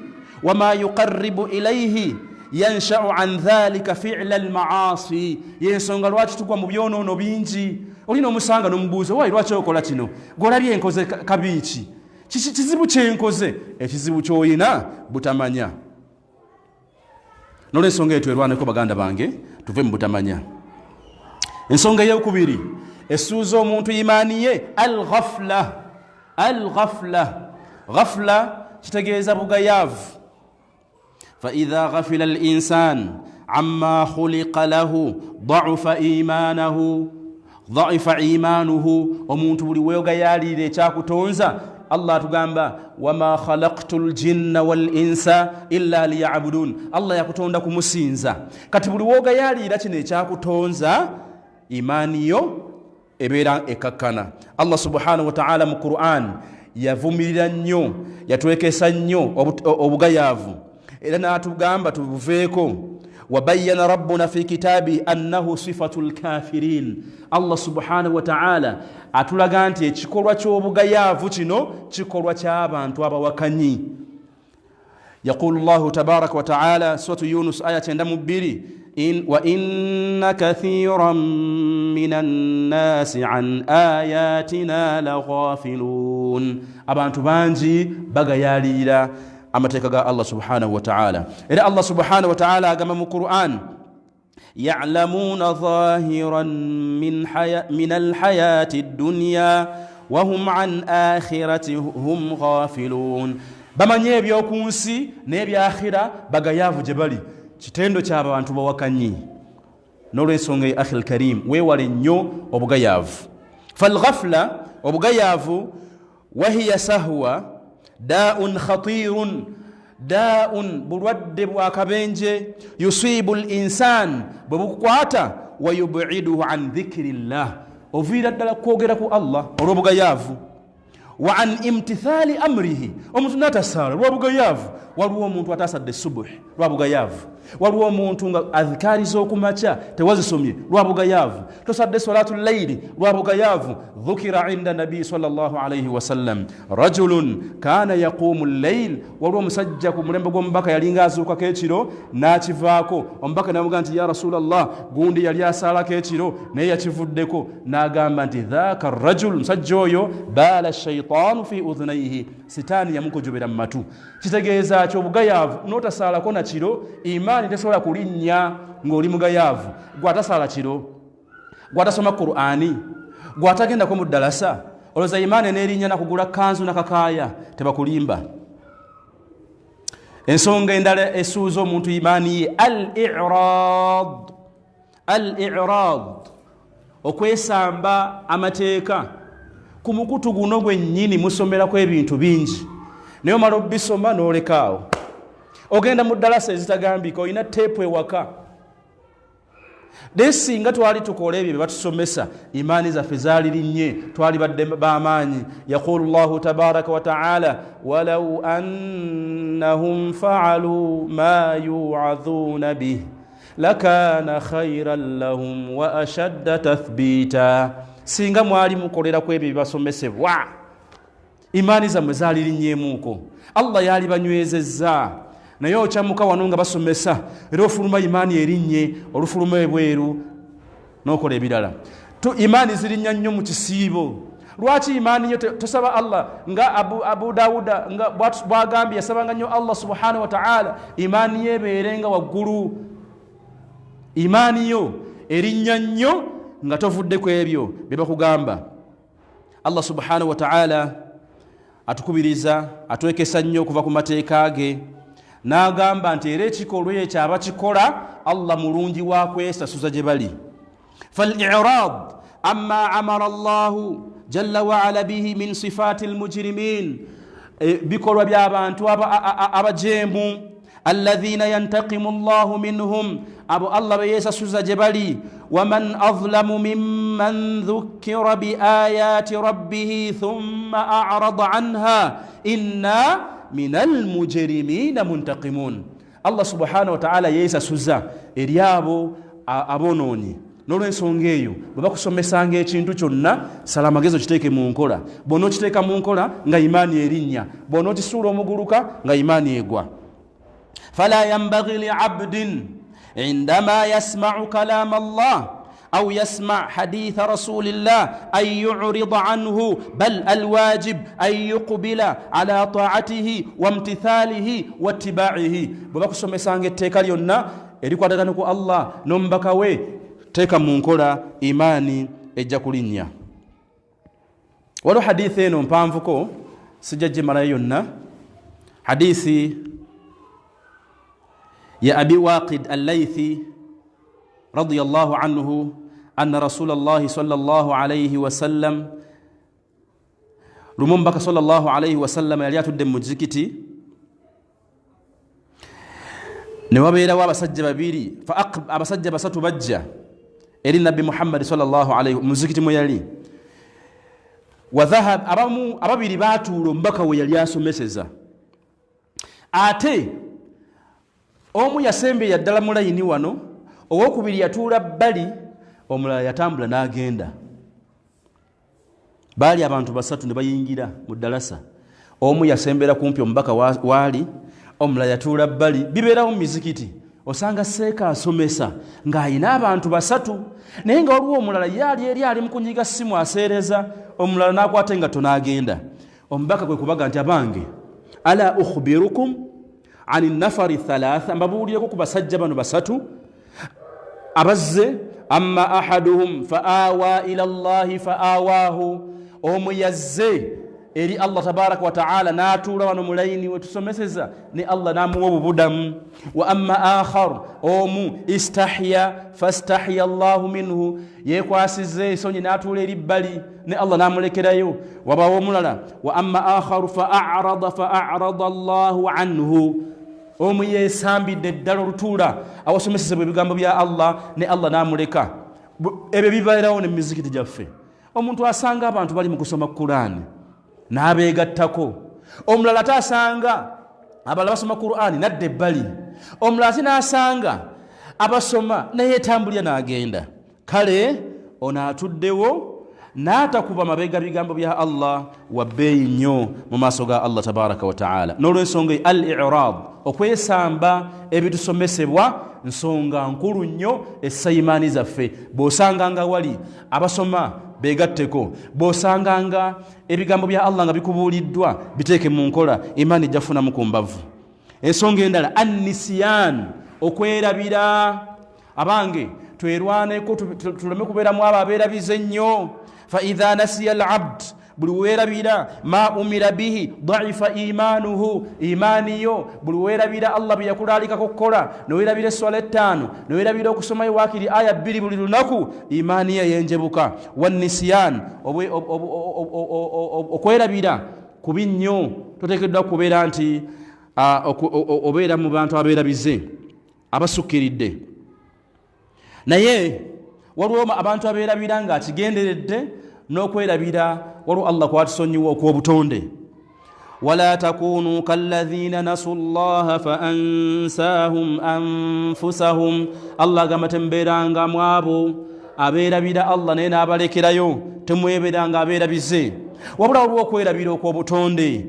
wama yuqaribu ilaihi yanshau an dhalika fila almaasi. Yensonga lwaki tugwa mu byonoono bingi. Olina omusanga nomubuuza, wayi lwaki okola kino? Gwolabye enkoze kabiiki? Kizibu kyenkoze? Ekizibu kyoyina butamanya. Nolwensonga eyo twerwaneko baganda bange, tuve mu butamanya. Ensonga eyokubiri esuuza omuntu imaani ye, alghafla. Alghafla, ghafla kitegeeza bugayaavu. Faidha ghafila linsan amma khuliqa lahu daufa imanahu, dhaifa imanuhu. Omuntu buli weogayalirira ekyakutonza, Allah atugamba, wama khalaktu ljinna walinsa illa liyabudun. Allah yakutonda kumusinza. Kati buli wogayalirira kino ekyakutonza, imaani yo ebeera ekakkana. Allah subhanahu wataala mu Quran yavumirira nnyo, yatwekesa nnyo obugayaavu, era n'atugamba tubuveeko. Wabayana rabbuna fi kitaabi annahu sifatu lkafirin. Allah subhanahu wataala atulaga nti ekikolwa ky'obugayaavu kino kikolwa ky'abantu abawakanyi. Yaqulu llahu tabaraka wataala, suratu Yunus aya 92, wa inna kathiran min annasi an ayatina laghafilun. Abantu bangi bagayalirira amateeka ga Allah subhanahu wataala. Era Allah subhanahu wataala agamba mu Quran, yalamuuna dhahiran min alhayati dunya wahum an akhirati hum ghafilun. Bamanye ebyoku nsi n'ebyakhira bagayaavu gye bali, kitendo ky'abantu bawakanyi. N'olwensonga eyo, akhi lkarim, weewale nnyo obugayaavu. Falghafla, obugayaavu, wahiya sahwa daun khatirun, daun bulwadde bwakabenje, yusibu linsan, bwe bukukwata, wayubiduhu an dhikiri llah, oviira ddala kwogera ku Allah olw'obugayaavu, wa an imtithali amrihi. Omuntu natasaala lwabugayaavu. Waliwo omuntu atasadde subuhi lwabugayaavu. Waliwo omuntu nga adhikaari z'okumakya tewazisomye lwabugayaavu, tosadde salatu llaili lwabugayaavu. Dhukira inda nabiyi salllahalaihi wasallam rajulun kana yaqumu llail. Waliwo omusajja ku mulembe gw'omubaka yalinga azuukako ekiro n'akivaako. Omubaka namugaa nti, ya rasulallah, gundi yali asaalako ekiro naye yakivuddeko. N'agamba nti, dhaka rajul, musajja oyo, baala shaitaanu fi udhunaihi, sitaani yamukojobera mu matu. Kitegeeza ki? Obugayaavu n'otasaalako na kiro, imaani tesobola kulinnya ng'oli mugayaavu. Gwatasaala kiro, gwatasoma Qur'ani, gwatagendako mu ddalasa, olowooza imaani eneerinnya nakugula kanzu nakakaaya? Tebakulimba. Ensonga endala esuuza omuntu imaani ye, al irad. Al irad, okwesamba amateeka. Ku mukutu guno gwennyini musomerako ebintu bingi, naye omala obisoma n'olekaawo, ogenda mu ddalasa ezitagambika, olina teepu ewaka. Naye singa twali tukola ebyo byebatusomesa, imaani zaffe zaalirinnye, twali badde b'amaanyi. Yaqulu llahu tabaraka wataala, walau annahum faalu ma yuadhuuna bih lakana khairan lahum wa ashadda tathbita. Singa mwali mukolera ku ebyo byebasomesebwa, imaani zammwe zaalirinnyemuuko, Allah yali banywezezza. Naye okyamuka wano nga basomesa, era ofuluma imaani erinnye, olufuluma ebweru nokola ebirala. Imaani zirinnya nnyo mu kisiibo. Lwaki imaani yo tosaba Allah nga Abu Dawuda nga bwagambye yasabanga nnyo Allah subhanahu wataala imaani yo ebeere nga waggulu? Imaani yo erinnya nnyo nga tovudde ku ebyo bye bakugamba. Allah subhanahu wataala atukubiriza, atwekesa nnyo okuva ku mateeka ge, n'agamba nti era ekikolwa ekyo abakikola Allah mulungi wa kwesasuza gye bali. Falirad amma amara llahu jalla waala bihi min sifaati lmujrimin, bikolwa by'abantu abajeemu, alladhina yantakimu llahu minhum, abo Allah beyesasuza gye bali. Waman adlamu mimman dhukira biayati rabbihi thumma arada anha inna min almujrimina muntakimun. Allah subhanahu wataala yeesasuza eri abo aboonoonyi. N'olwensonga eyo, bwe bakusomesanga ekintu kyonna, sala amagezi okiteeke mu nkola. Bw'onookiteeka mu nkola, nga imaani erinnya. Bw'onookisuula omuguluka, nga imaani egwa. Fala yambagi liabdin indama yasmau kalama Allah au yasma haditha rasulillah an yurida anhu, bal alwajib an yuqbila ala taatihi wamtithalihi wattibaihi. Bwe bakusomesanga etteeka lyonna erikwatagana ku Allah n'omubaka we, teeka mu nkola, imaani ejja kulinnya. Waliwo hadithi eno mpanvuko, sijja gimalayo yonna, hadithi ya Abi Waqid Allaithi radiyallahu anhu, anna rasula llahi sal llah alaihi wasallam. Lumu omubaka sal llah alaihi wasallam yali atudde mu muzikiti, ne wabeerawo abasajja babiri, abasajja basatu bajja eri Nabbi Muhammadi sal llah alaihi muzikiti mwe yali. Wadhahab abamu ababiri batuula omubaka we yali asomeseza, ate omu yasembeera ddala mu layini wano, owokubiri yatuula bbali, omulala yatambula n'agenda. Baali abantu basatu ne bayingira mu ddalasa. Omu yasembera kumpi omubaka waali, omulala yatuula bbali. Bibeerawo mu mizikiti, osanga seeka asomesa ng'ayina abantu basatu, naye nga waliwo omulala ye ali eri ali mu kunyiga simu aseereza, omulala n'akwata engatto n'agenda. Omubaka kwe kubaga nti, "Abange, ala ukhbirukum ani nafari thalatha? Mbabuulireko ku basajja bano basatu abazze. Amma ahaduhum fa awa ila llahi fa awaahu. Omu yazze eri Allah tabaraka wataala n'atuula wano mulayini wetusomeseza, ne Allah n'amuwa obubudamu. Wa amma akhar, omu istahya fastahya llahu minhu, yekwasiza ensonyi n'atuula eri bbali, ne Allah n'amulekerayo. Wabawo omulala, wa amma akharu fa arada fa arada llahu anhu, omu yesambidde ddala olutuula awasomesezebwa ebigambo bya Allah, ne Allah n'amuleka. Ebyo bibeerawo ne mizikiti gyaffe. Omuntu asanga abantu bali mu kusoma Kuraani n'abeegattako, omulala ate asanga abalala basoma Kuraani nadda ebbali, omulala ate n'asanga abasoma naye etambulira n'agenda. Kale ono atuddewo n'atakuba mabega bigambo bya Allah wa bbeeyi nnyo mu maaso ga Allah tabaraka wataala. N'olwensonga al irad, okwesamba ebitusomesebwa, nsonga nkulu nnyo essa imaani zaffe. Bw'osanganga wali abasoma, begatteko. Bw'osanganga ebigambo bya Allah nga bikubuuliddwa, biteeke mu nkola, imaani ejja kufunamu ku mbavu. Ensonga endala, annisiyan, okwerabira. Abange, twerwaneko tuleme kubeeramu abo abeerabize ennyo. Faidha nasiya alabd, buli weerabira ma umira bihi daifa imanuhu, imaaniyo. Buli weerabira Allah bye yakulaalikako kukola, neweerabira eswala ettaano, neweerabira okusomayo waakiri aya 2 buli lunaku, imaaniyo eyenjebuka. Wanisiyan, okwerabira kubi nnyo. Toteekeddwa kubeera nti obeera mu bantu abeerabize abasukkiridde. Naye waliwo abantu abeerabira nga akigenderedde, n'okwerabira waliwo Allah kwatusonyiwa okw'obutonde. Wala takunu kalladhina nasu llaha faansahum anfusahum. Allah agamba, temubeeranga mu abo abeerabira Allah naye n'abalekerayo. Temweberanga abeerabize. Wabula waliwo okwerabira okw'obutonde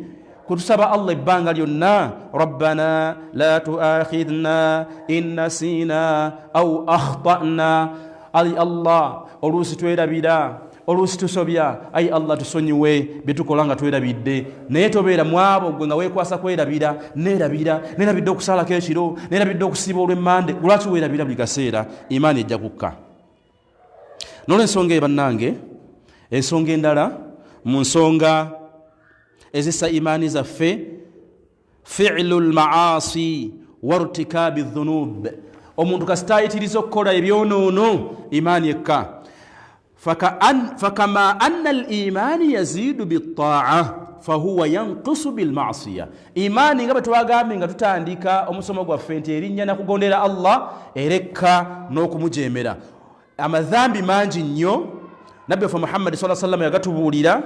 kutusaba Allah ebbanga lyonna, rabbana la tuakhidhna in nasina au akhtana. Ai Allah, oluusi twerabira, oluusi tusobya. Ai Allah, tusonyiwe byetukola nga twerabidde. Naye tobeera mu abo gwe nga weekwasa kwerabira. Neerabira, neerabidde okusaalako ekiro, neerabidde okusiiba olw'emmande. Lwaki weerabira buli kaseera? Imaani ejja kukka. Nolwensonga eyo, bannange, ensonga endala mu nsonga ezisa imaani zaffe, filu lmaasi wartikabi dhunub. Omuntu kasita ayitiriza okukola ebyonoono, imaani ekka. Fakama anna alimaani yaziidu bitaa fahuwa yankusu bilmasiya. Imaani, nga bwe twagambye nga tutandika omusomo gwaffe nti erinnya nakugondera Allah, erekka n'okumujemera. Amadhambi mangi nnyo, Nabbi waffe Muhammadi saa salama yagatubuulira.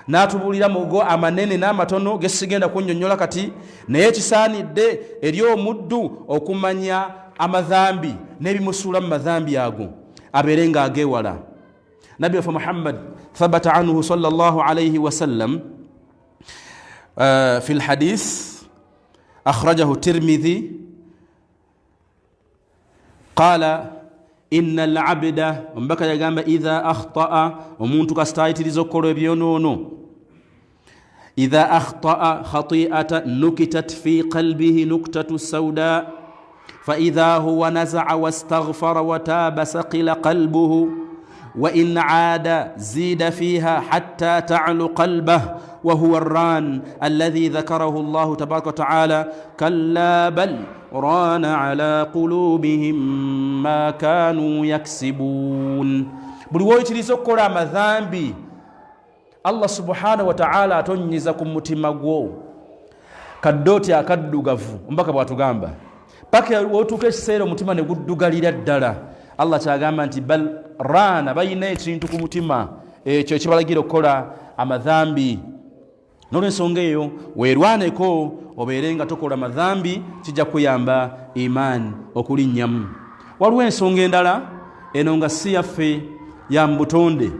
N'atubuulira mugo amanene n'amatono gesigenda kunnyonnyola kati, naye kisaanidde eri omuddu okumanya amadhambi n'ebimusuula mu madhambi ago, abeere ng'ageewala. Nabbi waffe Muhammad, thabata anhu sallallahu alaihi wasallam fi lhadith akhrajahu Tirmidhi, qala inna alabda, omubaka yagamba, idha akhtaa, omuntu kasita ayitiriza okukola ebyonoono, idha akhtaa khati'ata nukitat fi qalbihi nuktatu sauda, faidha huwa nazaa wastaghfara wataba saqila qalbuhu, wain aada zida fiha hatta ta'lu qalbah, wahuwa arran alladhi dhakarahu llahu tabaraka wataala, kalla bal rana ala qulubihim ma kanu yaksibun. Buli woyitiriza okukola amadhambi, Allah subhanahu wataala atonyiza ku mutima gwo kaddooti akaddugavu. Omubaka bwatugamba, paka wotuuka ekiseera omutima ne guddugalira ddala. Allah kyagamba nti bal raana, balina ekintu ku mutima ekyo ekibalagira okukola amadhambi. Nolwensonga eyo, weerwaneko obeere nga tokola madhambi, kijja kuyamba imaani okulinnyamu. Waliwo ensonga endala eno nga si yaffe, ya mu butonde,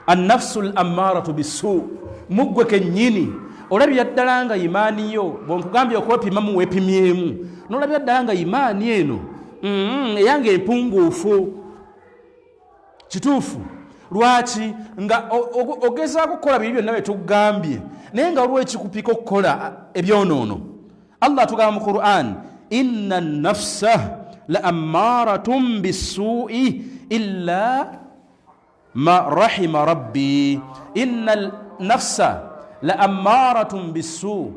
annafsu l ammaratu bisu. Muggwe kennyini olabira ddala nga imaani yo, bwenkugambye okwepimamu, weepimyemu nolabira ddala nga imaani eno eyange empunguufu. Kituufu, lwaki nga ogezaako okukola biri byonna byetugambye, naye nga waliwo ekikupika okukola ebyonoono? Allah atugamba mu Quran, inna nafsa la ammaratum bisuui illa ma rahima rabbi, inna nafsa la ammaratum bisu,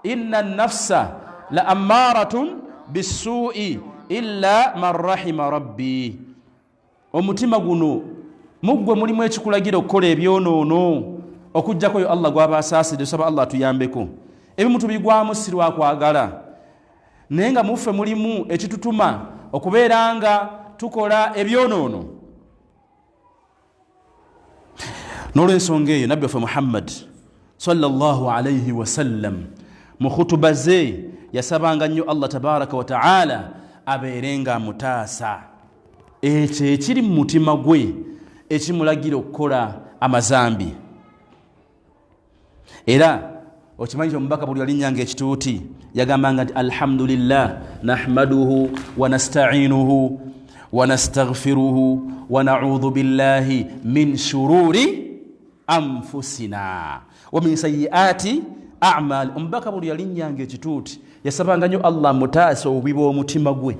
inna nafsa la ammaratun bisuui illa man rahima rabbi. Omutima guno muggwe mulimu ekikulagira okukola ebyonoono, okugjako yo Allah gwaba asaasidde. Tusaba Allah atuyambeko. Ebimu tubigwamu si lwakwagala, naye nga muffe mulimu ekitutuma okubeera nga tukola ebyonoono. N'olwensonga eyo, nabbi waffe Muhammad sallallahu alaihi wasallam mu khutuba ze yasabanga nnyo Allah tabaraka wataala abeere nga amutaasa ekyo ekiri mu mutima gwe ekimulagira okukola amazambi. Era okimanyi nti omubaka buli walinnyanga ekituuti yagambanga nti alhamdulillah nahmaduhu wanastainuhu wanastaghfiruhu wanaudhu billahi min shururi anfusina wa min sayiati amali. Omubaka buli yalinnyanga ekituuti yasabanga nnyo Allah amutaasa obubi bw'omutima gwe.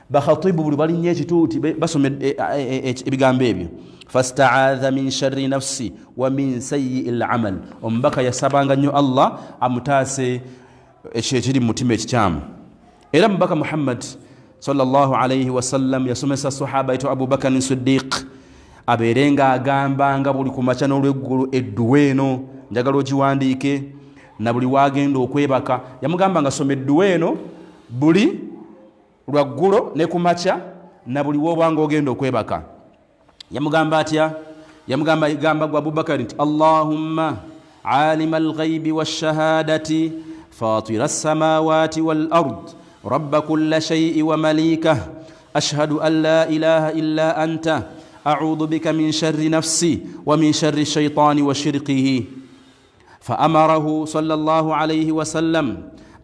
Bakhatibu buli balinnya ekituuti basoma ebigambo ebyo, fastaadha min sharri nafsi wa min sayii lamal. Omubaka yasabanga nnyo Allah amutaase ekyo ekiri mu mutima ekikyamu. Era mubaka Muhammad sallallahu alaihi wasallam yasomesa sahaba itu Abubakarin Sidiq abeere nga agambanga buli ku makya n'olweggulu edduwa eno, njagala ogiwandiike, na buli wagenda okwebaka. Yamugamba nga soma edduwa eno buli lwaggulo ne ku makya na buli woobanga ogenda okwebaka. Yamugamba atya? Yamugamba, gamba gwe Abubakari nti allahumma alima alghaibi walshahadati fatira alsamawati walard rabba kulla shaii wa malikah, ashhadu an la ilaha illa anta, audhu bika min sharri nafsi wa min sharri shaitani wa shirkihi. فأمره صلى الله عليه وسلم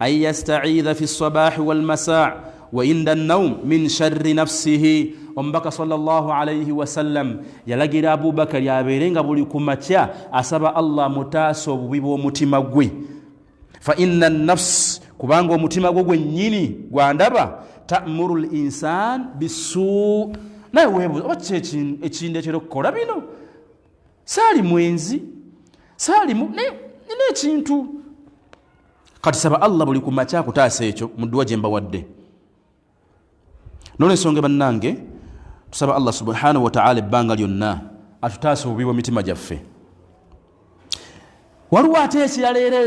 أن يستعيذ في الصباح والمساء وعند النوم من شر نفسه. Omubaka sallallahu alaihi wasallam yalagira Abubakari abeere nga buli ku makya asaba Allah mutaasa obubi bw'omutima gwe, fa inna nafs, kubanga omutima gwo gwennyini gwandaba, tamuru l insan bisu. Naye weebuuza oba ki ekindetera okukola bino? Saali mwenzi, saalimu, naye nina ekintu. Kati saba Allah buli ku makya akutaasa ekyo mu dduwa gye mbawadde. Nolwensonga bannange, tusaba Allah subhanahu wataala ebbanga lyonna atutaasa obubi bw'emitima gyaffe. Waliwo ate ekirala era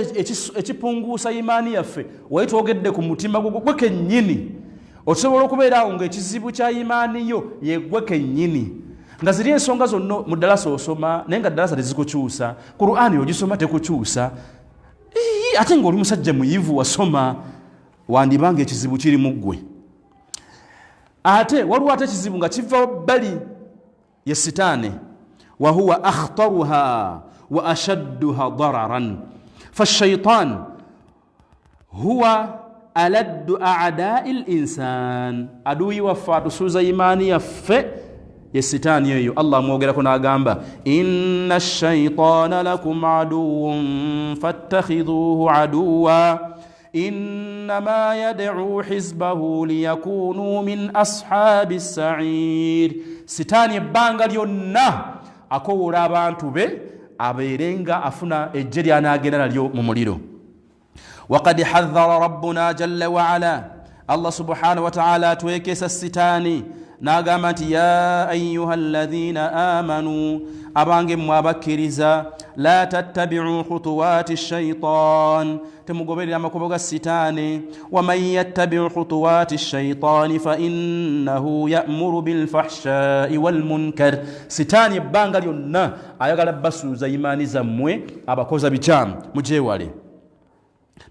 ekipunguusa imaani yaffe. Wali twogedde ku mutima gwo gwe kennyini. Osobola okubeera awo ngaekizibu kya imaani yo yegwe kennyini. Nga ziri ensonga zonna mu ddalasa osoma, naye nga ddalasa tezikukyusa, Qur'ani ogisoma tekukyusa, ate ng'oli musajja muyivu wasoma, wandibanga ekizibu kiri mu ggwe. Ate waliwo ate ekizibu nga kiva bbali ye sitaane, wahuwa akhtaruha wa ashadduha dararan fashaitan huwa aladdu adai linsan, aduyi waffe atusuuza imaani yaffe ye sitaani eyo. Allah amwogerako n'agamba inna shaitana lakum aduwun fattakhidhuhu aduwa innama yad'u hizbahu liyakunu min ashabi sair. Sitaani ebbanga lyonna akowoola abantu be abeere nga afuna ejje lyanaagenda nalyo mu muliro. Wakad hadhara rabbuna jalla waala, Allah subhanahu wataala atwekesa sitaani n'agamba nti ya ayuha alladhina amanu, abange mmwe abakkiriza, la tattabiu khutuwati shaitan, temugoberera amakubo ga sitaani. Waman yattabiu khutuwati shaitani fa innahu yamuru bilfahshai walmunkar. Sitaani ebbanga lyonna ayagala basuuza imaani zammwe, abakoza bikyamu, mugyewale.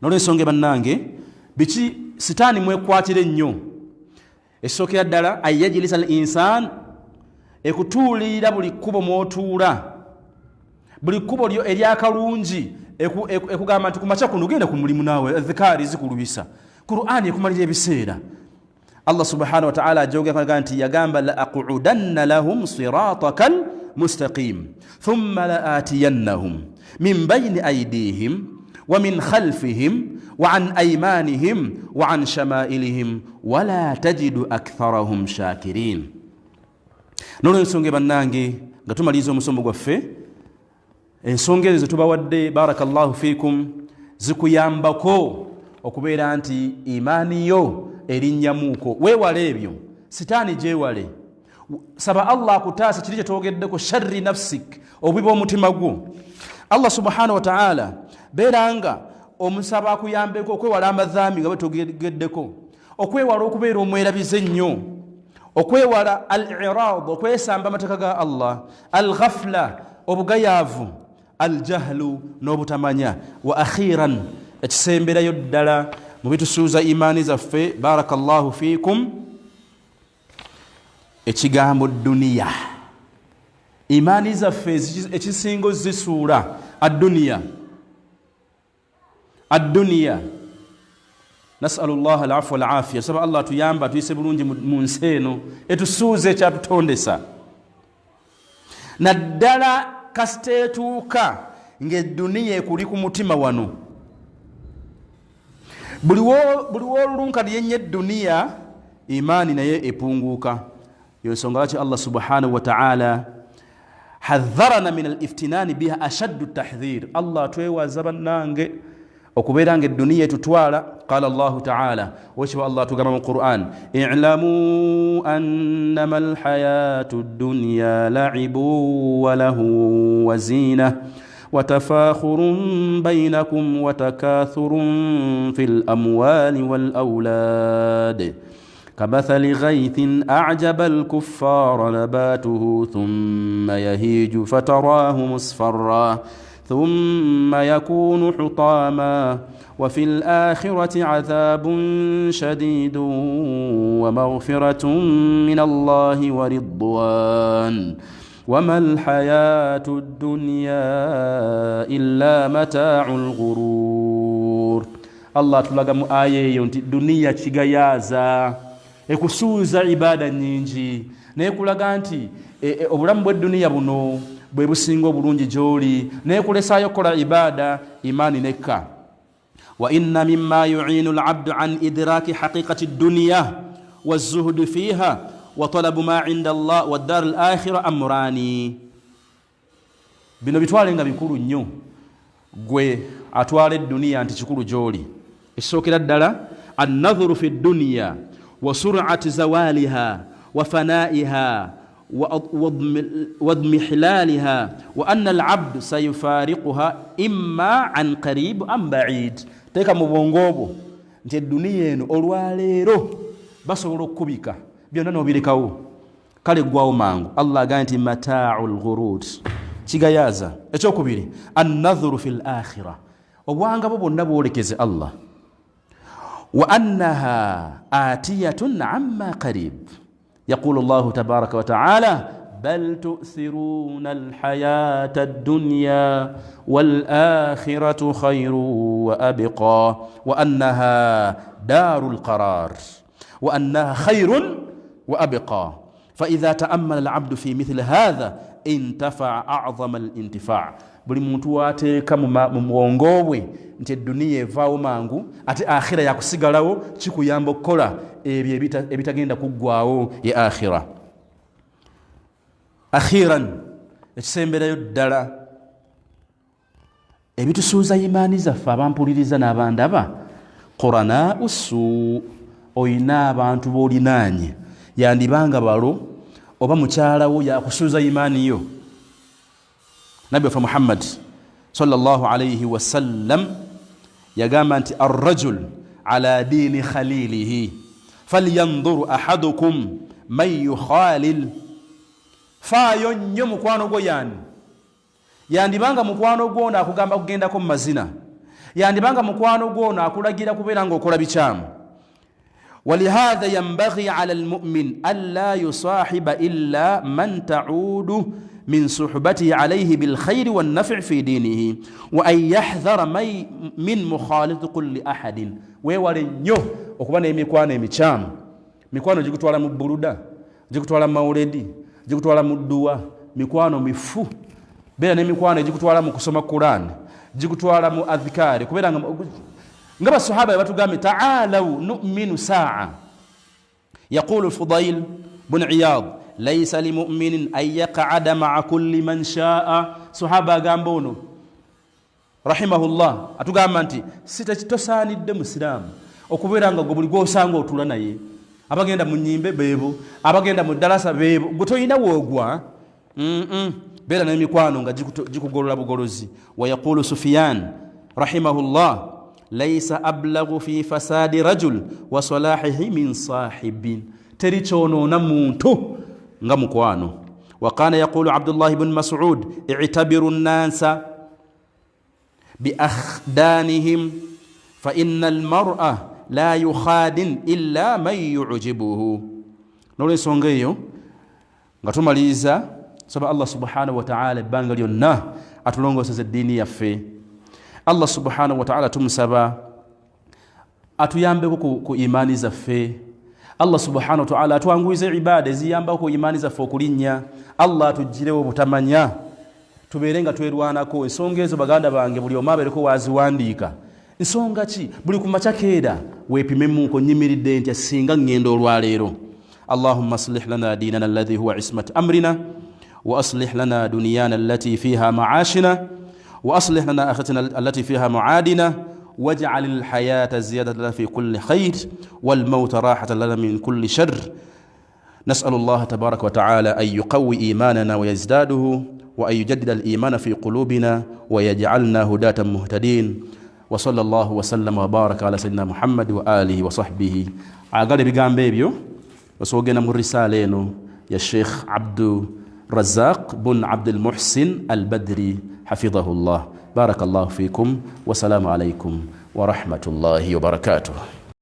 Nolwensonga bannange, biki sitaani mwekwatira ennyo? Ekisookera ddala, an yajlisa al insan, ekutuulirira buli kkubo mwotuula, buli kkubo lyo eryakalungi, ekugamba nti kumakya kuno genda ku mulimu naawe, adhikaari zikulubisa, Qur'ani ekumalira ebiseera. Allah subhanahu wataala ajogera nti yagamba la aqudanna lahum sirataka lmustaqim thumma la atiyannahum min bayni aidihim wa min khalfihim wa an aymanihim wa an shamailihim wala tajidu aktharahum shakirin. Nolwensonga bannange, nga tumaliriza omusomo gwaffe, ensonga ezo zetubawadde, barakallahu fikum, zikuyambako okubeera nti imaani yo erinnyamuuko. Weewale ebyo sitaani, gyewale, saba Allah akutaasa kiri kyetwogeddeko, sharri nafsik, obubi bw'omutima gwo. Allah subhanahu wataala beera nga omusaba akuyambeko okwewala amadhambi nga bwetwogeddeko, okwewala okubeera omwerabize ennyo, okwewala al irad, okwesamba amateeka ga Allah, al ghafla, obugayaavu, al jahlu, n'obutamanya. Wa akhiran, ekisemberayo ddala mu bitusuuza imaani zaffe, barakallahu fikum, ekigambo duniya. Imaani zaffe ekisinga ozisuula adduniya, adduniya. Nasalu llah alafu walafiya. Saba Allah atuyamba atuyise bulungi mu nsi eno, etusuuza ekyatutondesa, naddala kasita etuuka ng'edduniya ekuli ku mutima wano. Buli wolulunkana yenye edduniya, imaani naye epunguuka. Yensonga lwaki Allah subhanahu wataala hadharana min aliftinani biha ashaddu tahdhir. Allah atwewaza bannange okubeera nga edduniya etutwala. Qala llahu taala, wekiba Allah atugamba mu Quran, ilamu annama alhayatu dduniya laibu walahu wazina watafakhurun bainakum watakathurun fi lamwali walaulad kamathali ghaithin ajaba alkuffara nabatuhu thumma yahiju fatarahu musfarra thumma yakunu hutama wa fi lakhirati adhabun shadidun wa maghfiratun min Allahi wa ridwan wama lhayatu ddunya illa mataau lghurur. Allah atulaga mu aya eyo nti duniya kigayaaza, ekusuuza ibaada nyingi, naye kulaga nti obulamu bw'edduniya buno bwe businga obulungi gy'oli, naye kulesaayo okukola ibaada, imaani nekka. Wa inna mima yuinu labdu an idraki haqiqati dduniya wazuhudu fiha wa talabu ma inda Allah wa dar al akhira amrani. Bino bitwale nga bikulu nnyo gwe atwala edduniya nti kikulu gy'oli. Ekisookera ddala, annadhuru fi dduniya wa surati zawaliha wa fanaiha wadmihlaliha wa anna alabdu sayufariquha imma an qarib am baid. Teeka mu bwongo obwo nti edduniya eno olwaleero basobola okukubika byonna n'obirekawo. Kale ggwawo mangu. Allah agambye nti mataau lghurur, kigayaaza. Ekyokubiri, annadhuru fi l akhira, obwanga bwo bwonna bwolekeze Allah. Wa annaha atiyatun amma qarib, yaqulu llahu tabaraka wataala bal tuthiruna alhayata addunya walakhiratu khairu wa abqa, wa annaha daru lqarar, wa annaha khairun wa abqa. Faidha taamala alabdu fi mithili hatha intafaa azama alintifaa. Buli muntu wateeka mu bwongo bwe nti eduniya evaawo mangu ate akhira yakusigalawo, kikuyamba okukola ebyo ebitagenda kuggwawo, ye akhira. Akhiran, ekisemberayo ddala ebitusuuza imaani zaffe, abampuliriza n'abandaba, quranau su, oyina abantu b'olinaanye, yandibanga balo oba mukyalawo, yakusuuza imaani yo. Nabbi waffe Muhammad sallallahu alaihi wasallam yagamba nti arrajul ala diini khalilihi falyanduru ahadukum man yukhalil. Faayo nnyo mukwano gwo yani. Yandibanga mukwano gwo ono akugamba kugendako mu mazina, yandibanga mukwano gwo ono akulagira kubeera ngaokola bikyamu. Walihadha yambaghi ala lmumin anla yusahiba illa man taudu min suhbatihi alaihi bilkhairi wannafi fi dinihi, wa an yahdhara min mukhaliti kulli ahadin. Weewale nnyo okuba n'emikwano emikyamu. Mikwano gikutwala mu buluda, gikutwala mu mawuledi, gikutwala mu dduwa, mikwano mifu. Beera n'emikwano egikutwala mu kusoma Quran, gikutwala mu adhikaari, kubeera nga basahaba batugambye taalau numinu saa. Yaqulu Fudail bun Iyad laisa limuminin an yaqada maa kulli man shaa. Sahaba agamba ono rahimahullah atugamba nti tosaanidde musiraamu okubeera nga gwe buli gwosanga otula naye. Abagenda mu nyimbe beebo, abagenda mu ddalasa beebo, gwe tolina woogwa. Beera n'emikwano nga gikugolola bugolozi. Wayaqulu Sufiyan rahimahullah laisa ablagu fi fasadi rajul wa salahihi min sahibin, teri kyonoona muntu nga mukwano. Wakana yaqulu Abdullahi bnu Masud itabiru nnansa biakhdanihim fa inna almar'a la yukhadin illa man yujibuhu. Nolwensonga eyo nga tumaliriza, saba Allah subhanahu wataala ebbanga lyonna atulongoseza eddiini yaffe. Allah subhanahu wataala tumusaba atuyambeko ku imaani zaffe. Allah subhanahu wataala atwanguyize ibaada eziyambako ku imaani zaffe okulinnya. Allah atuggirewo obutamanya, tubeere nga twerwanako. Ensonga ezo baganda bange, buli omu abeereko waziwandiika. Nsonga ki? Buli ku makya keera weepimemuuko, nyimiridde ntya singa ŋŋenda olwaleero? Allahumma aslih lana dinana alladhi huwa ismat amrina, wa aslih lana duniyana allati fiha maashina, wa aslih lana akhiratana allati fiha maadina, waj'al alhayata ziyadatan lana fi kulli khair walmauta rahatan lana min kulli shar. نسأل الله تبارك وتعالى أن يقوي إيماننا ويزداده، وأن يجدد الإيمان في قلوبنا، ويجعلنا هداة مهتدين. وصلى الله وسلم وبارك على سيدنا محمد وآله وصحبه. Agala ebigambo ebyo osogenda mu risaala eno ya Sheikh Abdu Razaq bun Abdulmuhsin Albadri hafidhahu llah. Baraka llahu fikum, wasalaamu alaikum warahmatullahi wabarakatuh.